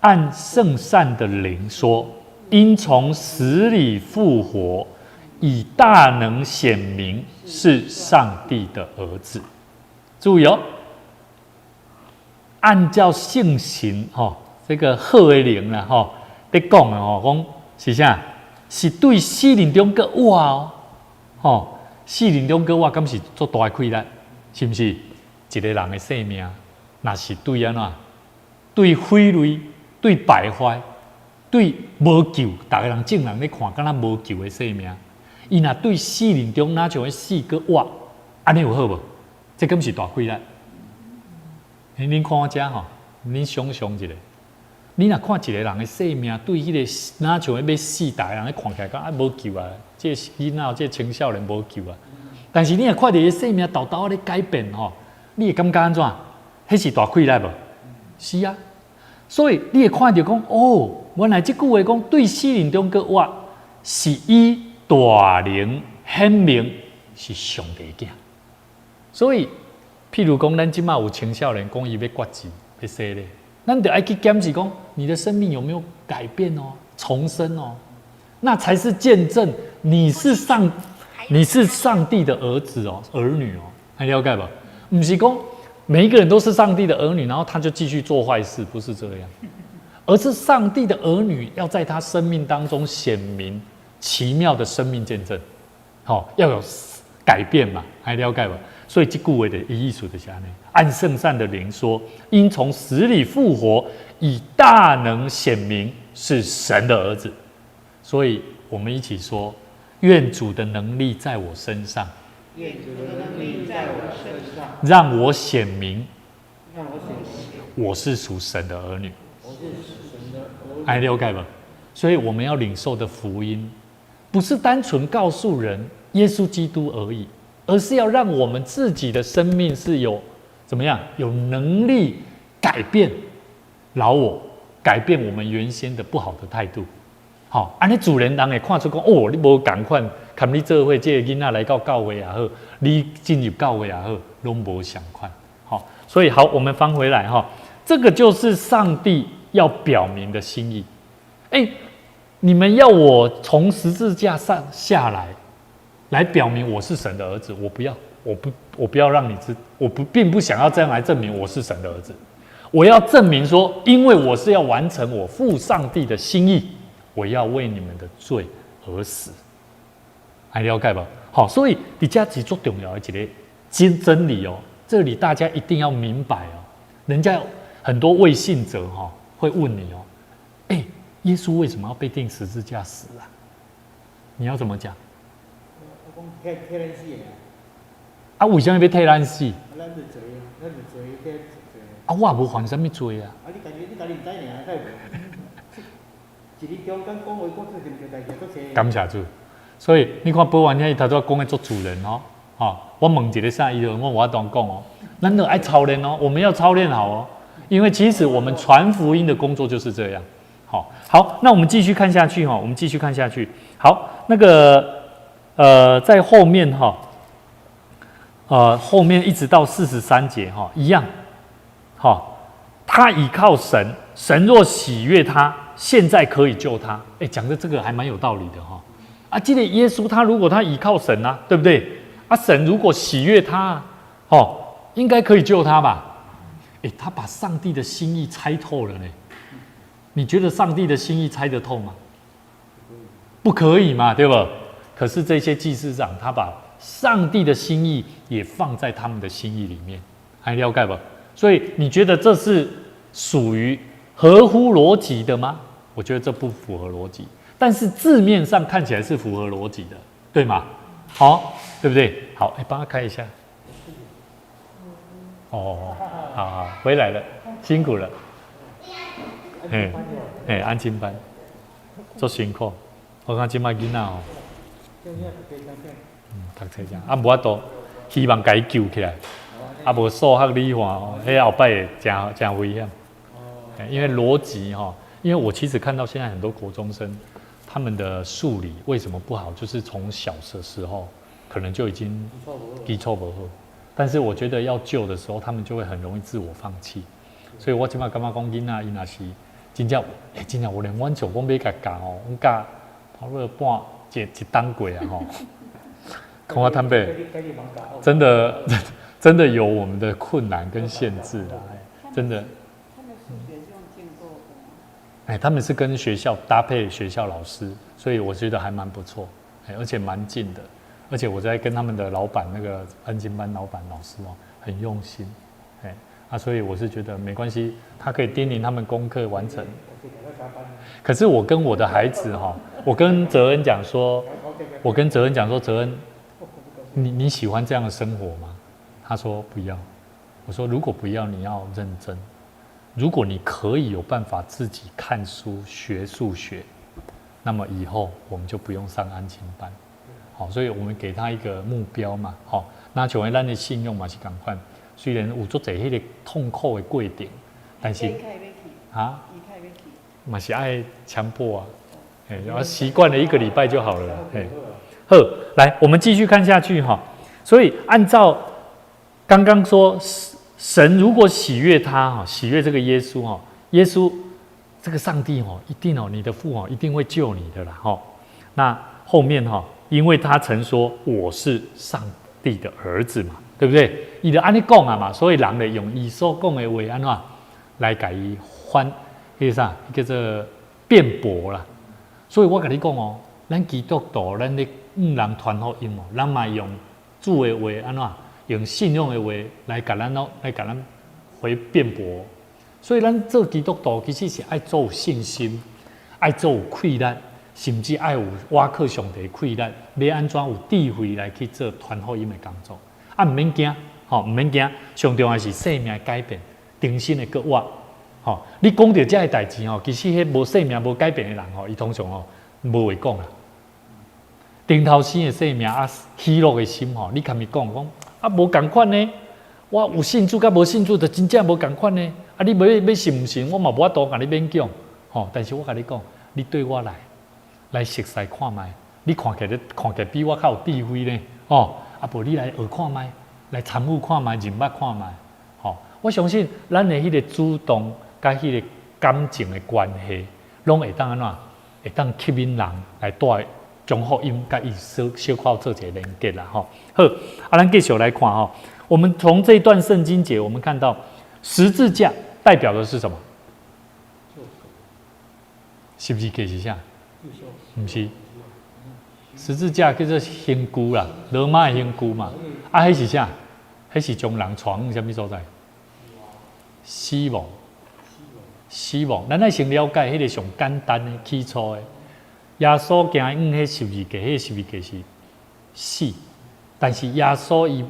按聖善的靈說，因從死裡復活，以大能顯明是上帝的兒子。注意哦，按照聖神吼，這個好的靈啦吼，咧講的吼，講是啥？是對死人中閣活哦，吼，死人中閣活，敢是足大的氣力？是毋是？一個人的生命，若是對按怎？對毀類、對敗壞、對無救，逐个人眾人咧看，敢若無救的生命，伊若對死人中，若像彼死閣活，按呢有好無？這敢是大氣力？恁看我遮吼，恁想象一下，你若看一个人的生命，對彼個若像欲死，逐个人咧看起來講啊無救啊，這個囡仔，這個青少年無救啊。但是你若看著伊生命沓沓仔咧改變吼，你會感覺按怎？彼是大氣力無？是啊。所以你會看著講，哦，原來這句話講對死人中閣活，是以大能顯明是上帝囝。所以，譬如講，咱這馬有青少年講伊欲決志，欲洗禮，咱就愛去檢視講，你的生命有沒有改變哦，重生哦，那才是見證你是上帝的兒子哦，兒女哦，還了解無？毋是講每一個人都是上帝的兒女，然後他就繼續做壞事，不是這樣，而是上帝的兒女要在他生命當中顯明奇妙的生命見證，好，要有改變嘛，還了解無？所以這句話的意思就是按呢，按聖善的靈說，因從死裡復活，以大能顯明是神的兒子。所以我們一起說，願主的能力在我身上，願主的能力在我身上，讓我顯明，讓我顯明我是屬神的兒女。我是屬神的兒女。還了解無？所以我們要領受的福音，不是單純告訴人耶穌基督而已，而是要讓我們自己的生命是有怎麼樣，有能力改變老我，改變我們原先的不好的態度。好，按呢自然人會看出講，哦，你無仝款，含你做伙這个囡仔來到教會也好，你進入教會也好，攏無相仝。好，所以好，我們翻回來哈，這個就是上帝要表明的心意。哎，你們要我從十字架上下來，來表明我是神的兒子，我不要，我不，我不要讓你知，我不，並不想要這樣來證明我是神的兒子。我要證明說，因為我是要完成我父上帝的心意，我要為你們的罪而死。還了解無？好，所以佇遮是足重要的一个真理哦，這裡大家一定要明白哦。人家很多未信者哈會問你哦，欸，耶穌為什麼要被釘十字架死啊？你要怎麼講？我講替替咱死的。啊，為啥物欲替咱死？咱的罪，咱的罪替罪。啊，我也無犯啥物罪啊。啊，你家己毋知爾，敢會無？一日中間講話講出這代誌足濟。感謝主。所以你看保安兄伊頭拄仔講的足自然哦，吼，我問一个啥，伊就我無法度講哦。咱都愛操練哦，我們要操練好哦，因為其實我們傳福音的工作就是這樣。好，好，那我們繼續看下去哈，我們繼續看下去。好，那個在後面哈，後面一直到43節哈，一樣，好，他倚靠神，神若喜悅他，現在可以救他。哎，講的這個還蠻有道理的哈。啊，這個耶穌他如果他倚靠神啊，對不對？啊，神如果喜悅他，哦，應該可以救他吧？哎，他把上帝的心意猜透了呢。你覺得上帝的心意猜得透嗎？不可以嘛，對不？可是這些祭司長，他把上帝的心意也放在他們的心意裡面，還了解無？所以你覺得這是屬於合乎邏輯的嗎？我覺得這不符合邏輯，但是字面上看起來是符合邏輯的，對嗎？好，對不對？好，哎，幫他開一下。哦，好好，回來了，辛苦了。嘿，嘿，安親班，足辛苦。我看這擺囡仔哦，讀冊這樣，啊，無法度，希望共伊救起來，啊，無數學理化哦，彼後擺會誠誠危險。因為邏輯哈，因為我其實看到現在很多國中生，他們的數理為什麼不好，就是從小的時候可能就已經基礎無好，但是我覺得要救的時候，他們就會很容易自我放棄。所以我這擺感覺講囡仔伊若是真正，欸，真正有連阮像講欲共教哦，阮教差不多半一一冬過啊吼。講我坦白，真的真的有我們的困難跟限制啊，真的。他們數學是用建構的嗎？哎，他們是跟學校搭配學校老師，所以我覺得還蠻不錯，哎，而且蠻近的，而且我在跟他們的老闆那個安親班老闆老師哦，很用心，哎，啊，所以我是覺得沒關係，他可以叮嚀他們功課完成。可是我跟我的孩子哈，我跟澤恩講說，我跟澤恩講說，澤恩，你喜歡這樣的生活嗎？他說不要。我說如果不要，你要認真。如果你可以有办法自己看书学数学，那么以后我们就不用上安亲班。好，所以我们给他一个目标嘛。好，那像咱的信用嘛是仝款，虽然有足濟彼个痛苦的过程，但是啊，嘛是愛強迫啊，哎，然後習慣了一個禮拜就好了。嘿，好，來，我們繼續看下去哈。所以按照剛剛說，神如果喜悅他哈，喜悅這個耶穌哈，耶穌這個上帝哈，一定哦，你的父哦，一定會救你的啦哈。那後面哈，因為他曾說我是上帝的兒子嘛，對不對？伊就按呢講啊嘛，所以人就用伊所講的話按怎來共伊反，彼個啥叫做辯駁啦。所以我共你講哦，咱基督徒，咱咧向人傳福音哦，咱嘛用主的話按怎，用信仰的話來共咱喏，來共咱回辯駁。所以咱做基督徒其實是愛做有信心，愛做有氣力，甚至愛有倚靠上帝的氣力，欲按怎有智慧來去做傳福音的工作。啊，毋免驚，吼，毋免驚。上重要是生命的改變，重新的閣活。吼，你講著這个代誌吼，其實彼無生命無改變的人吼，伊通常吼無話講啦。頂頭生的生命啊，喜樂的心吼，你共伊講講啊，無仝款呢。我有信主佮無信主，就真正無仝款呢。啊，你欲信毋信，我嘛無法度共你勉強。吼，但是我共你講，你對我來來熟似看覓，你看起來看起來比我較有智慧呢。吼，啊，無你來學看覓，來參與看覓，認捌看覓。吼，我相信咱的彼個主動佮彼個感情的關係，攏會當按怎？會當吸引人來帶將福音佮伊小小可做一個連結啦。吼，好，啊，咱繼續來看吼。我們從這段聖經節，我們看到十字架代表的是什麼？是不是解釋一下？毋是，十字架叫做刑具啦，羅馬的刑具嘛。啊，彼是啥？彼是將人帶往啥物所在？死亡，死亡。咱愛先了解彼個上簡單的起初的。耶穌行往彼十字架，彼十字架是死，但是耶穌伊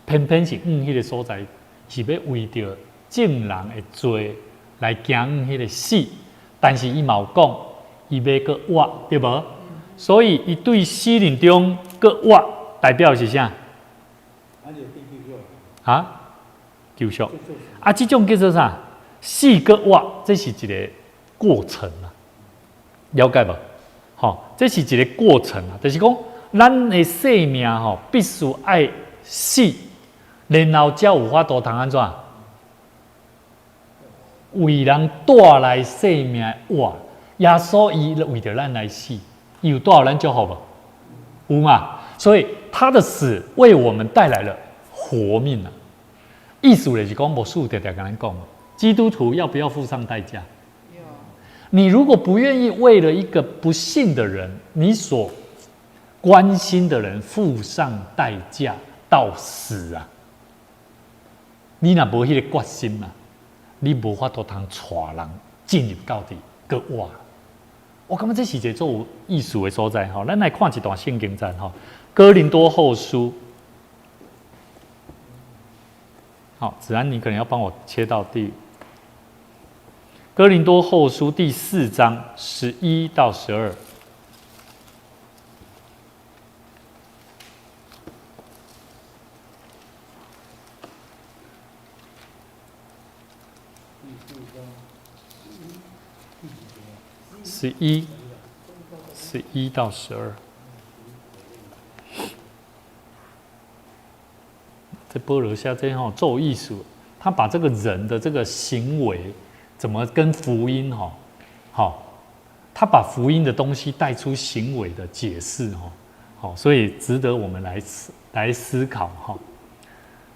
偏偏是往彼個所在，是欲為著眾人的罪來行往彼個死。但是伊嘛有講，伊欲閣活，對無？所以伊對死人中閣活，代表是啥？啊？救贖。啊，這種叫做啥？死閣活，這是一個過程啊，了解無？吼，這是一個過程啊，就是講，咱的生命吼，必須愛死，然後才有法度通按怎？為人帶來生命活，耶穌伊為著咱來死，伊有帶予咱祝福無？有嘛？所以他的死為我們帶來了活命啊！意思就是講，牧師常常共咱講，基督徒要不要付上代價？你如果不願意為了一個不信的人，你所關心的人付上代價到死啊！你若無彼個決心啊，你無法度通帶人進入到佇閣活。我感覺這是一個足有意思的所在吼。咱來看一段聖經節吼，《哥林多後書》。好，子安，你可能要幫我切到第《哥林多後書》第4章11到12。11到12。這保羅寫這吼做藝術，他把這個人的這個行為怎麼跟福音吼，好，他把福音的東西帶出行為的解釋吼，好，所以值得我們來思考哈。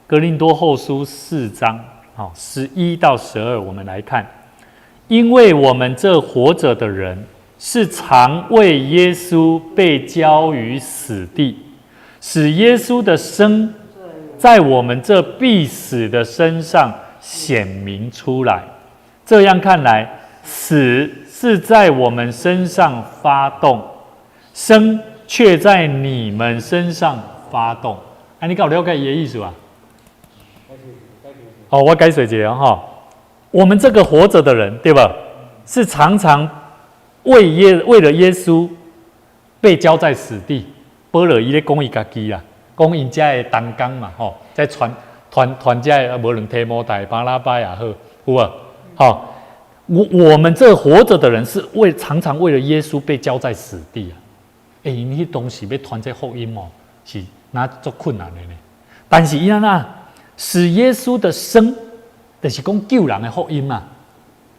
哥林多後書四章，好，11到12，我們來看，因為我們這活著的人是常為耶穌被交於死地，使耶穌的生在我們這必死的身上顯明出來。這樣看來，死是在我們身上發動，生卻在你們身上發動。啊，你敢有了解伊的意思啊？哦，我解釋一下吼。我們這個活着的人，對吧？是常常為了耶穌被交在死地。保羅伊咧講伊家己啦，講𪜶遮的同工嘛，吼，在傳傳傳遮的，無論提摩太、巴拿巴也好，有無？吼，我們這活着的人是為常常為了耶穌被交在死地啊！欸，𪜶彼當時欲傳這福音哦，是若足困難的呢。但是伊按怎使耶穌的生，就是講救人的福音嘛，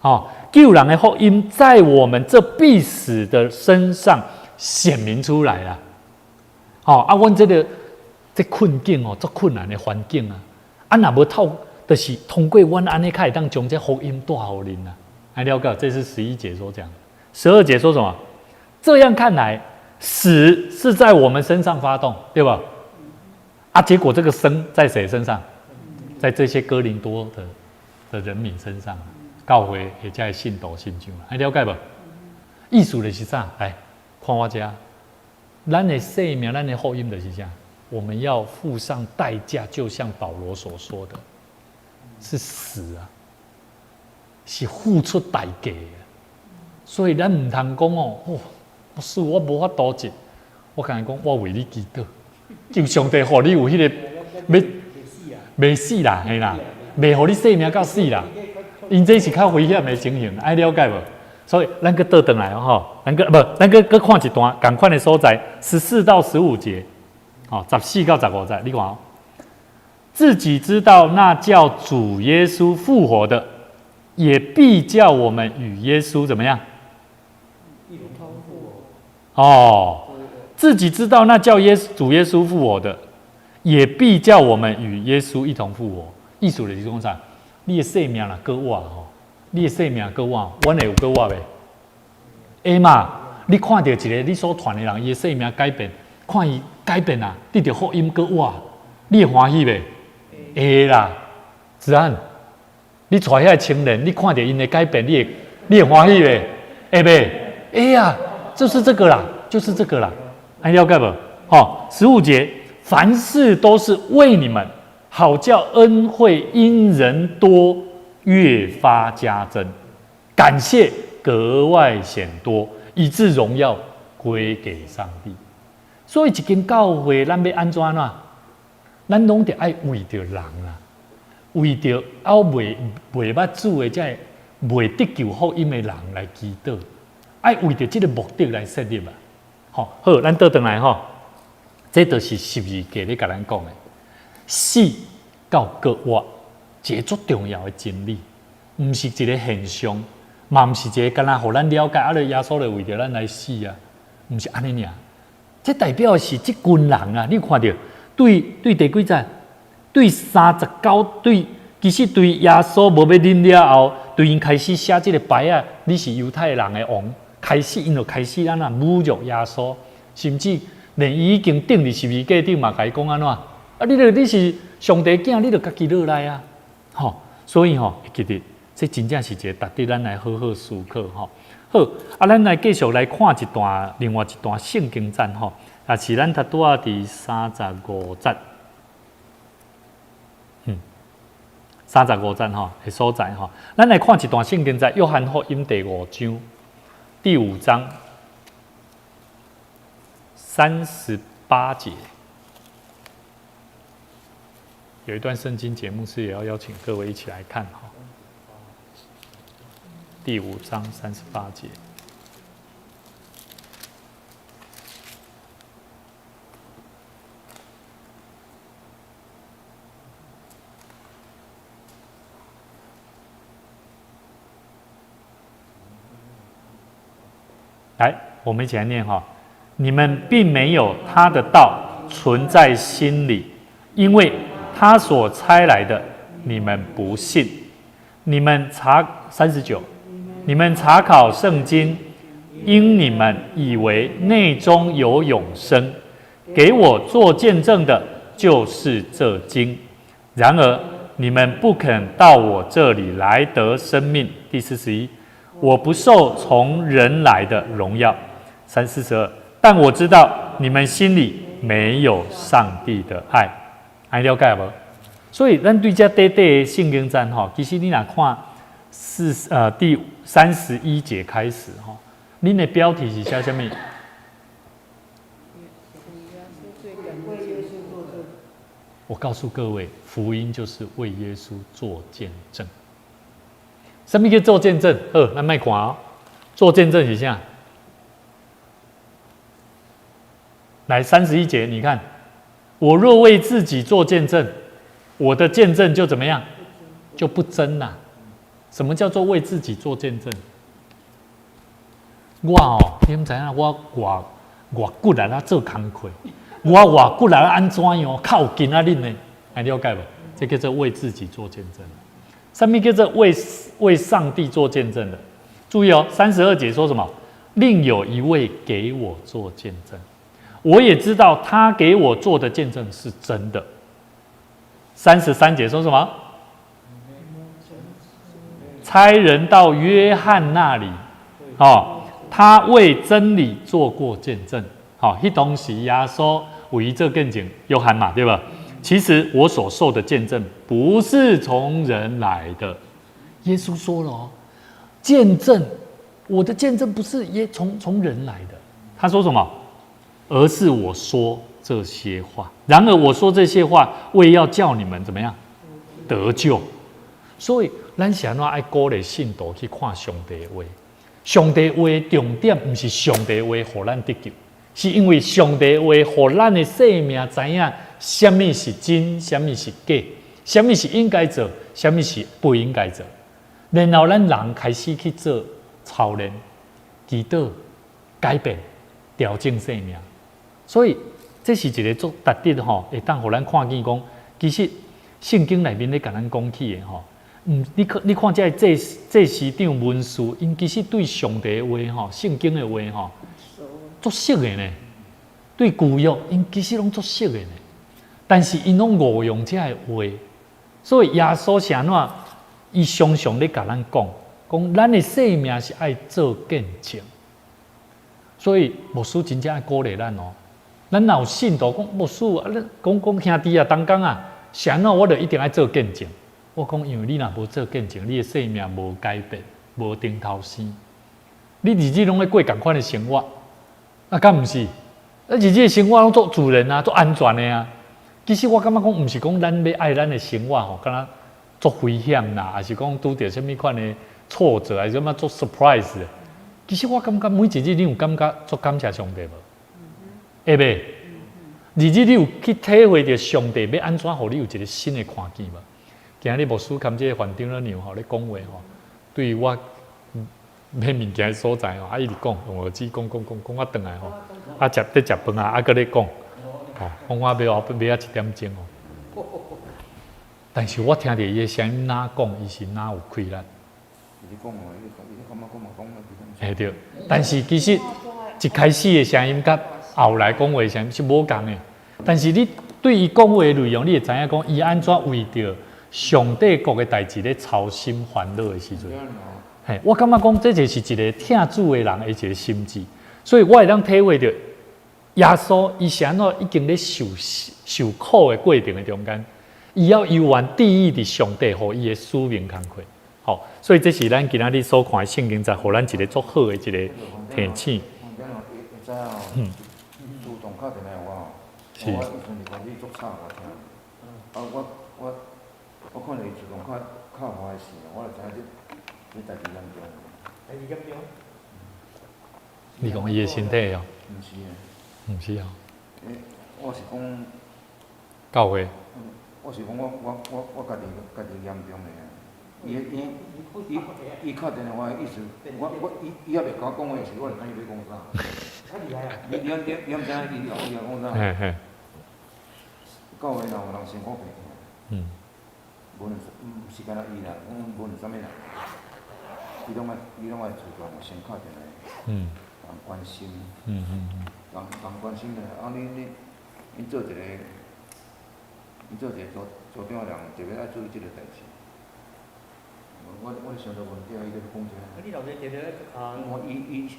吼，救人的福音在我們這必死的身上顯明出來啦。吼，啊，阮這個這困境哦，足困難的環境啊，啊，若無透，就是通過阮按呢，較會當將這福音帶予恁啊。來了解，這是11節所講。12節說什麼？這樣看來，死是在我們身上發動，對吧？啊，結果這個生在誰身上？在這些哥林多的人民身上。教會的遮信徒身上，來了解無？意思就是啥？來看我遮，咱的生命，咱的福音就是啥？我們要付上代價，就像保羅所說的，是死啊，是付出代價。所以咱毋通講哦，哦，牧師我無法度這，我共伊講，我為你祈禱，求上帝予你有彼個欲袂死啦，嘿啦，袂予你生命到死啦。𪜶這是較危險的情形，愛了解無？所以咱閣倒轉來吼，咱閣無，咱閣閣看一段仝款的所在，14到15節，吼，14到15節，你看哦，自己知道那叫主耶穌復活的，也必叫我們與耶穌怎麼樣？一同復活。哦，自己知道那叫主耶穌復活的，也必叫我們與耶穌一同復活。意思就是講啥？你的生命若閣活吼，你的生命閣活，阮會有閣活袂？會嘛？你看著一個你所傳的人，伊的生命改變，看伊改變啊，得著福音閣活，你會歡喜袂？會啦，子安，你帶遐個青年，你看著𪜶的改變，你會歡喜袂？會袂？會啊，就是這個啦，就是這個啦，按了解無？吼，15節，凡事都是為你們。好叫恩惠因人多越發加增，感謝格外顯多，以致榮耀歸給上帝。所以一間教會，咱欲按怎按怎？咱攏著愛為著人啦，為著猶未捌主的這个未得救福音的人來祈禱，愛為著這個目的來設立啊。吼，好，咱倒轉來吼，這就是十字架咧共咱講的。死到閣活，一个足重要的真理，毋是一个現象，嘛毋是一个干焦予咱了解，啊！耶穌就為著咱來死啊，毋是按呢爾。這代表的是這群人啊，你有看著，對對第幾節？對39，對，其實對耶穌無欲認了後，對𪜶開始寫這个牌仔，你是猶太人的王，開始𪜶就開始按怎侮辱耶穌，甚至連伊已經釘佇十字架頂嘛，共伊講按怎？啊！你著你是上帝囝，你著家己落來啊！吼，所以吼，會記得這真正是一個值得咱來好好思考吼。好，啊，咱來繼續來看一段另外一段聖經節吼，也是咱拄拄仔佇35節，35節吼的所在吼。咱來看一段聖經節，約翰福音第五章，第五章38節。有一段聖經節目是也要邀請各位一起來看哈。第五章38節，來，我們一起來念哈。你們並沒有他的道存在心裡，因為他所差來的，你們不信。你們查39，你們查考聖經，因你們以為內中有永生，給我做見證的，就是這經。然而你們不肯到我這裡來得生命。第41，我不受從人來的榮耀。42，但我知道你們心裡沒有上帝的愛。愛了解無？所以，咱對這短短的聖經節吼，其實你若看第31节開始哈。恁的標題是寫啥物？為耶穌做證。我告訴各位，福音就是為耶穌做見證。啥物叫做見證？好，咱莫看哦。做見證是啥？來31節，你看，我若為自己做見證，我的見證就怎麼樣？就不真啦。什麼叫做為自己做見證？我哦，你毋知影我偌偌骨力啊做工課，我偌骨力按怎樣較有勁啊恁呢？會了解無？這叫做為自己做見證。啥物叫做為上帝做見證的？注意哦，32節說什麼？另有一位給我做見證，我也知道他給我做的見證是真的。33節說什麼？差人到約翰那裡，哦，他為真理做過見證。好，彼當時耶穌為伊做見證，約翰嘛，對吧？其實我所受的見證不是從人來的。耶穌說了哦，見證，我的見證不是耶從人來的。他說什麼？而是我說這些話。然而我說這些話，為要叫你們怎麼樣得救。所以咱是按怎愛鼓勵信徒去看上帝的話？上帝話重點毋是上帝話予咱得救，是因為上帝話予咱的生命知影啥物是真，啥物是假，啥物是應該做，啥物是不應該做。然後咱人開始去做操練、祈禱、改變、調整生命。所以這是一個足值得吼，會當予咱看見講，其實聖經內面咧共咱講起的吼。你看這个祭司長文士，𪜶其實對上帝的話吼，聖經的話吼，足熟的呢。對舊約，𪜶其實攏足熟的呢。但是𪜶攏誤用這个話，所以耶穌是按怎？伊常常咧共咱講，講咱的生命是愛做見證。所以牧師真正愛鼓勵咱哦。咱若有信徒講牧師啊，咱講講兄弟啊，同工啊，是按怎我就一定愛做見證。我講，因為你若無做見證，你的生命無改變，無重頭生。你日子攏咧過仝款的生活，啊，敢毋是？啊，日子的生活攏足自然啊，足安全的啊。其實我感覺講，毋是講咱欲愛咱的生活吼，敢若足危險啦，抑是講拄著啥物款的挫折，還是啥物足 surprise 的。其實我感覺每一日你有感覺足感謝上帝無？會袂？日日你有去體會著上帝欲按怎予你有一個新的看見無？今日牧師含這個園長咧娘吼咧講話吼，對於我買物件的所在吼，啊伊直講，用耳機講講講講啊轉來吼，啊食咧食飯啊，啊閣咧講，吼，講我買我買啊一點鐘哦。但是我聽著伊的聲音哪講，伊是哪有氣力。嘿對，但是其實一開始的聲音佮後來講話的聲音是無仝的。但是你對伊講話的內容，你會知影講伊按怎為著上帝國的代誌咧操心煩惱的時陣，嘿，我感覺講這就是一個疼主的人的一個心志，所以我會當體會著耶穌伊是按怎已經咧受苦的過程的中間，伊猶原致意佇上帝予伊的使命工課，好，所以這是咱今仔日所看的聖經，在予咱一個足好的一個提醒。是。我看著伊自動較較歡喜，我就知影這代誌嚴重。代誌嚴重。你講伊的身體哦？毋是啊。毋是啊。欸，我是講。教會。我是講我家己嚴重的啊。伊敲電話的意思，我伊猶袂共我講話時，我就知伊欲講啥。你毋知影伊欲講啥？嘿嘿。教會若有人辛苦病，無論毋是干焦伊啦，講無論啥物人，伊攏愛主動先敲電話，人關心，人關心咧，啊你做一個組長的人，特別愛注意這個代誌。我咧想著問題，伊咧講啥？啊，你老爸常常咧啊。無伊伊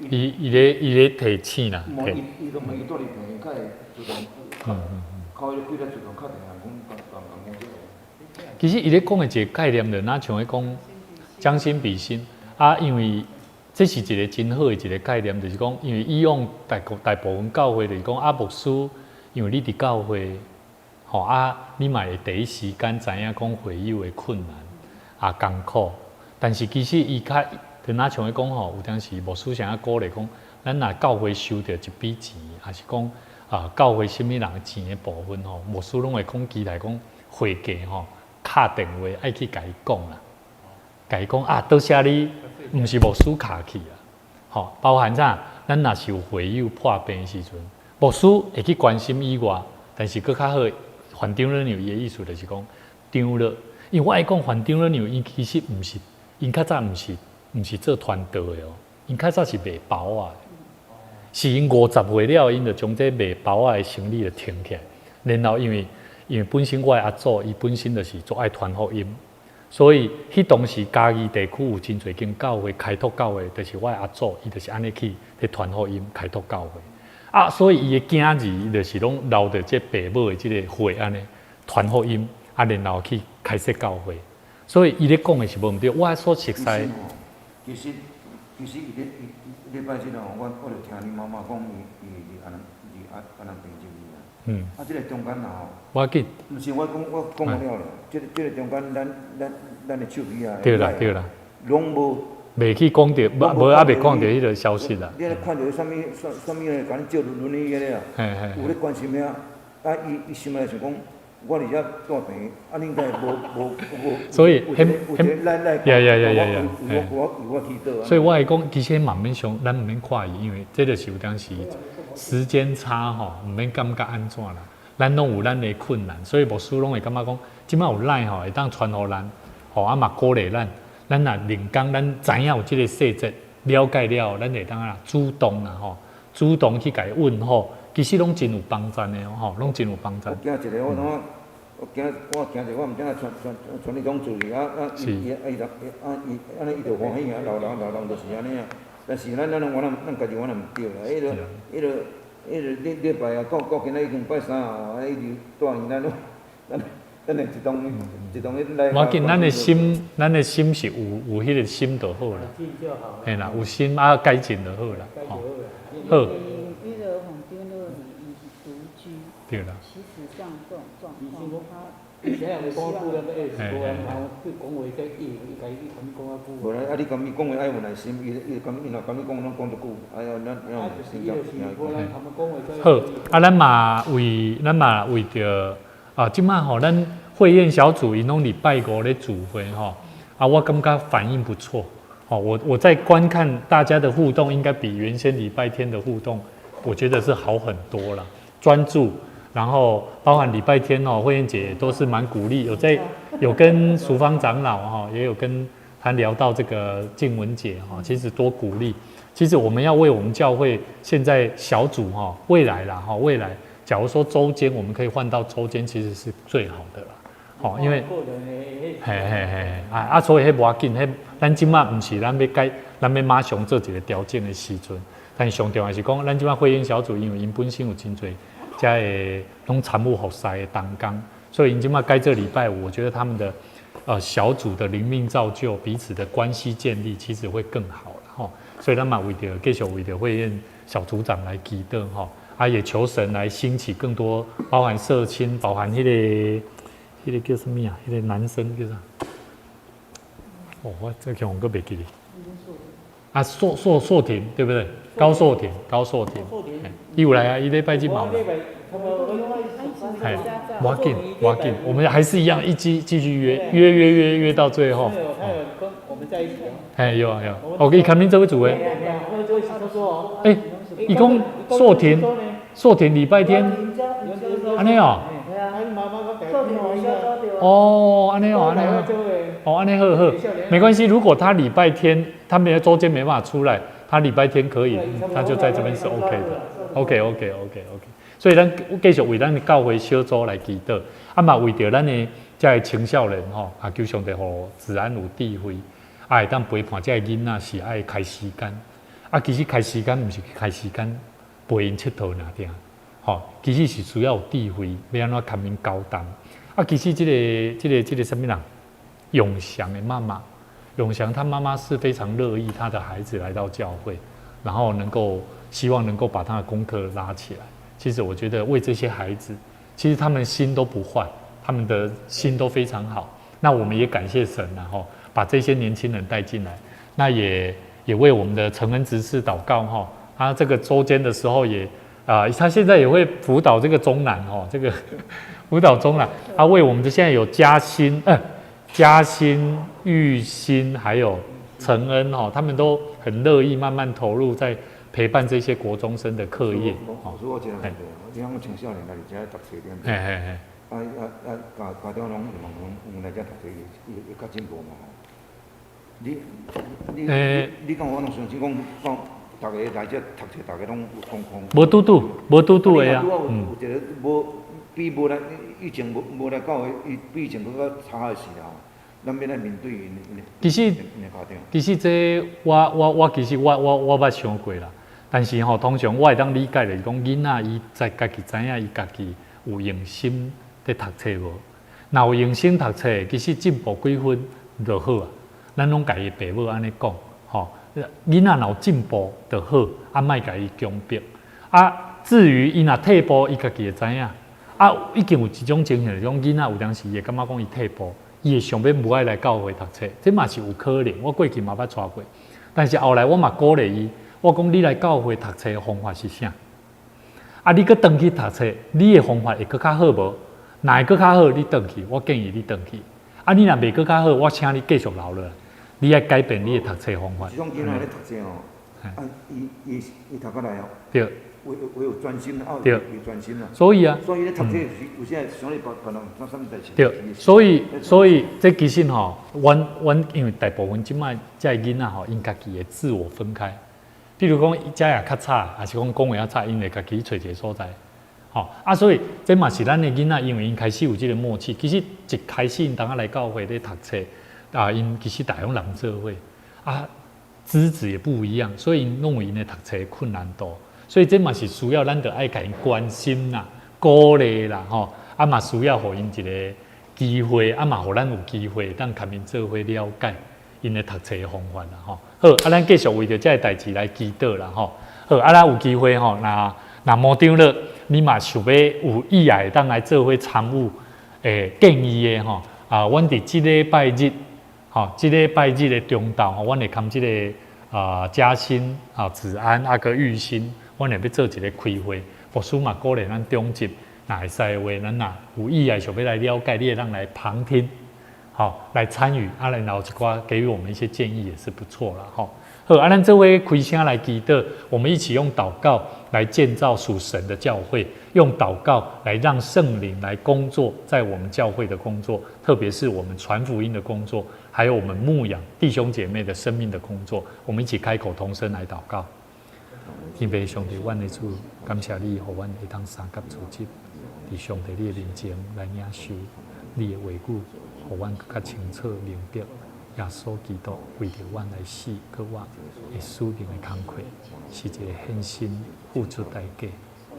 伊伊咧伊咧提醒啦。無伊伊都伊蹛佇病院，較會主動，靠伊開咧主動敲電話，講講講講這個。其實伊咧講的一個概念，就若像咧講，將心比心啊，因為這是一個真好的一個概念，就是講，因為以往大部分教會就是講啊，牧師，因為你佇教會，吼啊，你嘛會第一時間知影講會友的困難啊艱苦，但是其實伊較就若像咧講吼，有當時牧師啥鼓勵講，咱若教會收著一筆錢，抑是講啊教會啥物人錢的部分吼，牧師攏會講期待講會計吼敲電話愛去共伊講啦，共伊講啊，多謝你，毋是牧師卡去啊，吼，包含啥？咱若是有會友破病的時陣，牧師會去關心以外，但是閣較好，范長老娘伊的意思就是講，長老，因為我愛講范長老娘，𪜶其實毋是，𪜶較早毋是做傳道的哦，𪜶較早是賣包仔的，是𪜶50歲了，𪜶就將這賣包仔的生意就停起來，然後因為本身我的阿祖，伊本身就是足愛傳福音，所以彼當時嘉義地區有真濟間教會開拓教會，就是我的阿祖，伊就是按呢去咧傳福音、開拓教會。啊，所以伊的囝兒伊就是攏留著這爸母的這個血按呢傳福音，啊，然後去開設教會。所以伊咧講的是無毋對，我所熟悉。其實伊咧伊禮拜日吼，我就聽你媽媽講，伊伊佇安南佇安南病入去啊。啊，這個中間啊吼。無要緊。毋是我講，我講完了了。這個中間，咱的手機啊。對啦對啦。攏無。袂去講著，無無猶未講著彼個消息啦。你看著啥物啥啥物來共你借輪輪椅個啊？有咧關心遐，啊，伊心內想講，我佇遮住病，啊，你應該無無無。所以，有一個有一個來來，呀呀呀呀呀！為我祈禱。所以我會講，其實嘛毋免傷，咱毋免看伊，因為這就是有當時時間差吼，毋免感覺按怎啦。咱攏有咱的困難，所以牧師攏會感覺講，這擺有 LINE 吼，會當傳予咱，吼啊嘛鼓勵咱。咱若靈工，咱知影有這個細節，了解了，咱會當啊主動啦吼，主動去共伊問候，其實攏真有幫助的吼，攏真有幫助。我驚一個，我感覺，我驚一個，我毋知影傳傳傳你講做啊啊！伊伊啊伊啊伊按呢伊就歡喜啊，老人老人就是按呢啊。但是咱咱我咱家己我若毋對啦，彼個禮禮拜啊，到今仔已經拜三啊，一直住院，咱會一當一當彼來。無要緊，咱的心是有彼個心就好啦。嘿啦，有心啊，改進就好啦。吼，好。彼個黃長老伊是獨居。對啦。其實像這種狀況，他以前人講久了，20多年，佢講話這伊伊家己咁講啊久。無啦，啊你共伊講話愛有耐心，伊若共你講攏講足久，哎呀，咱要有耐心。好，啊，咱嘛為著啊，這擺吼，咱會宴小組𪜶攏禮拜五咧聚會吼，啊，我感覺反應不錯，吼，我在觀看大家的互動，應該比原先禮拜天的互動，我覺得是好很多啦，專注。然後包含禮拜天哦，慧燕姐都是蠻鼓勵，有在有跟淑芳長老哈，也有跟他聊到這個靜文姐哈，其實多鼓勵。其實我們要為我們教會現在小組哈，未來啦哈，未來假如說週間我們可以換到週間，其實是最好的啦。好，因為嘿嘿嘿啊啊，所以彼無要緊，彼咱這擺毋是咱欲改，咱欲馬上做一個調整的時陣。但是上重要是講，咱這擺會宴小組，因為𪜶本身有真濟。遮的攏參與服侍的同工，所以𪜶這擺改這禮拜五，我覺得他們的小組的靈命造就、彼此的關係建立，其實會更好了吼。所以咱嘛為著繼續為著會宴小組長來祈禱吼，啊也求神來興起更多，包含社青，包含彼個叫啥物啊？彼個男生叫啥？哦，我這個我閣袂記得。啊，碩廷對不對？高碩廷，高碩廷，伊有來啊，伊禮拜日嘛有來。哎，無要緊，無要緊，我們還是一樣，一繼繼續約，約約約約到最後。哎，有啊有，我伊看恁做伙組的。哎，伊講碩廷，碩廷禮拜天，按呢哦。哦，按呢哦，按呢哦，按呢好好，沒關係。如果他禮拜天他沒有週間沒辦法出來，他禮拜天可以，他就在這邊是 OK 的。OK OK OK OK。所以咱繼續為咱的教會小組來祈禱，啊嘛為著咱的這个青少年吼，啊求上帝予子安有智慧，啊會當陪伴這个囡仔是愛開時間，啊其實開時間毋是開時間陪𪜶𨑨迌爾定，吼，其實是需要有智慧，欲按怎共𪜶交談。啊，其實這個啥物人，永祥的媽媽，永祥他媽媽是非常樂意他的孩子來到教會，然後能夠希望能夠把他的功課拉起來。其實我覺得為這些孩子，其實他們心都不壞，他們的心都非常好。那我們也感謝神，然後把這些年輕人帶進來，那也為我們的承恩執事禱告哈。他這個週間的時候也啊，他現在也會輔導這個中南哦，這個輔導中南，他為我們的現在有嘉興、嘉興、玉興，還有承恩哦，他們都很樂意慢慢投入在陪伴這些國中生的課業。哦，所以我一個問題，你講青少年來遮讀冊對毋對？嘿嘿嘿。啊啊啊！家家長攏問講，來遮讀冊會會較進步嘛？你你你你講我攏相信講講，逐個來遮讀冊，逐個攏有狀況。無拄拄，無拄拄的啊。有一個無比無來以前無無來教會，伊比以前閣較差的時候，咱欲按怎面對𪜶 其實其實這我我我其實我我我捌想過啦，但是吼，通常我會當理解就是講，囡仔伊在家己知影伊家己有用心佇讀冊無？若有用心讀冊，其實進步幾分就好啊。咱攏共伊爸母按呢講，吼，囡仔若有進步就好，啊，莫共伊強迫。啊，至於伊若退步，伊家己會知影。啊，已經有一種情形，就是講囡仔有當時伊會感覺講伊退步，伊會想欲無愛來教會讀冊，這嘛是有可能。我過去嘛捌帶過，但是後來我嘛鼓勵伊，我講你來教會讀冊的方法是啥？啊，你閣轉去讀冊，你的方法會閣較好無？若會閣較好，你轉去，我建議你轉去。啊，你若袂閣較好，我請你繼續留落來。你愛改變你的讀冊方法。這種囡仔咧讀冊吼，啊，伊伊伊讀較來哦。我我有專心啊，對，有專心啊。所以啊，所以咧讀冊有時想咧別別人做啥物代誌。對，所以所以這其實吼，阮阮因為大部分這擺這囡仔吼，𪜶家己會自我分開。比如講，遮也較吵，還是講講話較吵，𪜶會家己去揣一個所在。吼啊，所以這嘛是咱的囡仔，因為𪜶開始有這個默契。其實一開始𪜶當下來教會咧讀冊，啊，𪜶其實逐項人做伙，啊，資質也不一樣，所以𪜶攏有𪜶的讀冊困難度。所以這嘛是需要咱著愛共𪜶關心啦、鼓勵啦，吼，啊嘛需要予𪜶一個機會，啊嘛予咱有機會當共𪜶做伙了解𪜶的讀冊方法啦，吼。好，啊，咱繼續為著這個代誌來祈禱啦，吼。好，啊，咱有機會吼，若若無長了，你嘛想欲有意愛當來做伙參與，建議的吼，啊，阮佇這禮拜日，吼，這禮拜日的中晝吼，阮會共這個啊嘉興啊子安啊閣玉興。阮會欲做一個開會，牧師嘛鼓勵咱長執，若會使的話，咱若有意愛想欲來了解，你會當來旁聽，吼，來參與，啊，然後一寡給予我們一些建議也是不錯啦，吼。好，啊，咱做伙開聲來祈禱，我們一起用禱告來建造屬神的教會，用禱告來讓聖靈來工作在我們教會的工作，特別是我們傳福音的工作，還有我們牧養弟兄姐妹的生命的工作，我們一起開口同聲來禱告。天父上帝，阮的主，感謝你，予阮會當相佮組織，佇上帝你的面前來領受你的話語，予阮閣較清楚明白耶穌基督為著阮來死，閣活的使命的工課，是一個獻身付出代價，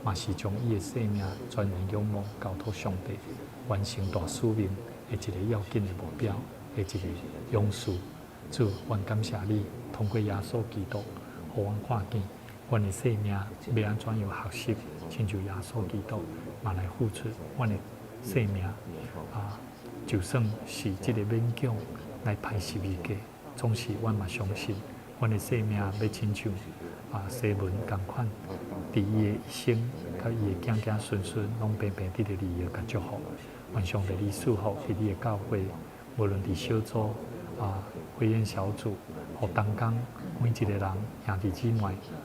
嘛是將伊的生命全然仰望交託上帝，完成大使命的一個要緊的目標的一個勇士。主，阮感謝你，通過耶穌基督，予阮看見。阮的生命欲按怎樣學習，親像耶穌基督嘛來付出阮的生命啊，就算是這個勉強來攀十字架，總是阮嘛相信，阮的生命欲親像啊西門仝款，佇伊的一生，佮伊的囝囝孫孫，攏平平得著你的共祝福。願上帝你賜福佇你的教會，無論佇小組啊、會員小組，予同工每一個人兄弟姊妹，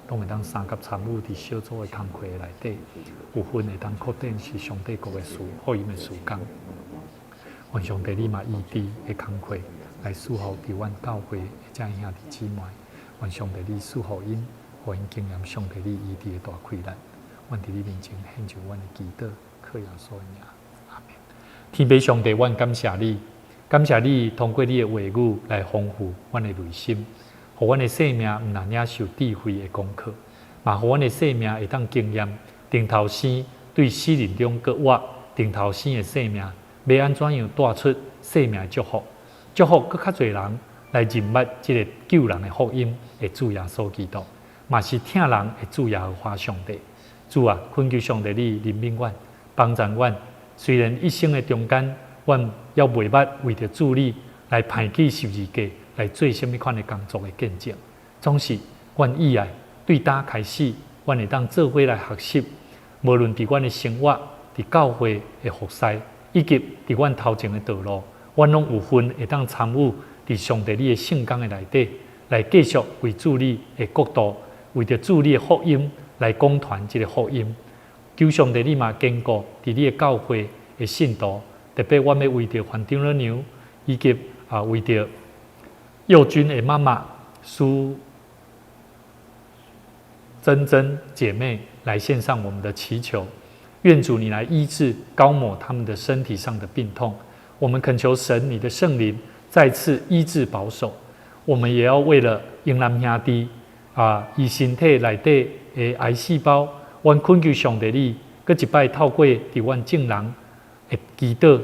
攏會當相佮參與佇小組的工課內底，有份會當擴展是上帝國的事，福音的事工。願上帝你嘛醫治的工課來賜福佇阮教會的遮兄弟姊妹。願上帝你賜福𪜶，予𪜶經驗上帝你醫治的大氣力。阮佇你面前獻上阮的祈禱，靠耶穌的名，阿們。天父上帝，阮感謝你，感謝你通過你的話語來豐富阮的內心，予阮的生命毋但領受智慧的功課，嘛予阮的生命會當經驗重頭生對死人中閣活，重頭生的生命欲按怎樣帶出生命的祝福，祝福閣較濟人來來認捌這个救人的福音的主耶穌基督，嘛是疼人的主耶和華上帝。主啊，懇求上帝你憐憫阮，幫助阮。雖然一生的中間，阮猶未捌為著主你來攀起十字架來做啥物款的工作的見證，總是阮意愛對今開始，阮會當做伙來學習，無論佇阮的生活、佇教會的服侍，以及佇阮頭前的道路，阮攏有份會當參與佇上帝你的聖工的內底，來繼續為主你的國度，為著主你的福音來講傳這个福音。求上帝你嘛堅固佇你的教會的信徒，特別阮欲為著范長老娘，以及為著幼君的媽媽蘇珍珍姐妹來獻上我們的祈求，願主你來醫治高某他們的身體上的病痛。我們懇求神你的聖靈再次醫治保守。我們也要為了英南兄弟伊身體內底的癌細胞，阮懇求上帝你，閣一擺透過佇阮眾人的祈禱，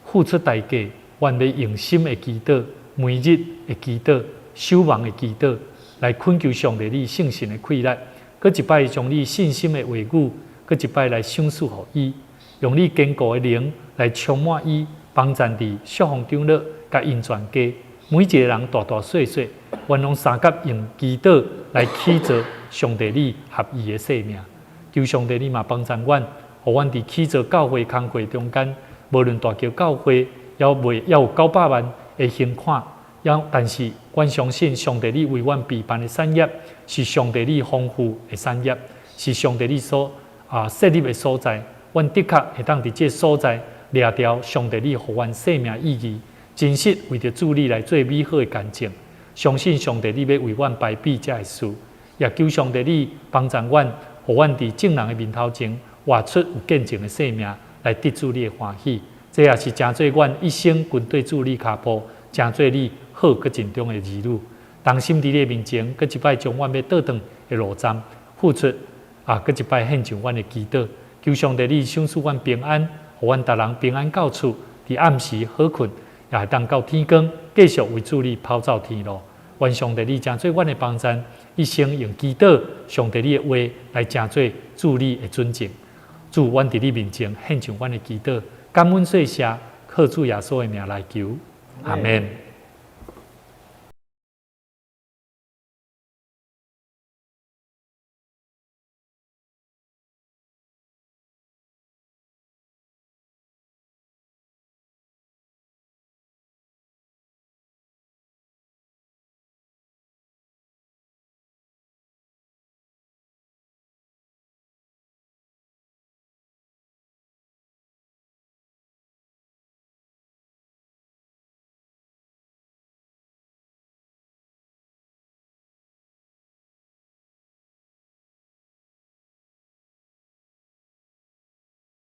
付出代價，阮欲用心的祈禱，每日的祈禱，守望的祈禱，來懇求上帝你聖神的氣力，閣一擺將你信心的話語，閣一擺來賞賜予伊，用你堅固的靈來充滿伊，幫贊佇淑鳳長老佮𪜶全家，每一个人大大細細，阮攏相佮用祈禱來起造上帝你合意的生命。求上帝你嘛幫贊阮，予阮佇起造教會工課中間，無論大橋教會猶未猶有900萬的還款，但是阮相信上帝你為阮備辦的產業，是上帝你豐富的產業，是上帝你所設立的所在。阮的確會當佇這个所在掠著上帝你予阮生命意義，真實為著主你來做美好的見證。相信上帝你欲為阮排比這个事，也求上帝你幫助阮，予阮佇眾人的面頭前活出有見證的生命，來得主你的歡喜。這也是成做阮一生跟綴主你跤步，成做你好閣盡忠的兒女。同心佇你的面前，閣一擺將阮欲倒轉的路站付出，閣一擺獻上阮的祈禱，求上帝你賞賜阮平安，予阮逐人平安到厝，佇暗時好睏，也會當到天光，繼續為主你跑走天路。願上帝你成做阮的幫贊，一生用祈禱上帝你的話來成做主你的尊敬。主，阮佇你面前獻上阮的祈禱，感恩謝謝，靠主耶穌的名來求，阿門。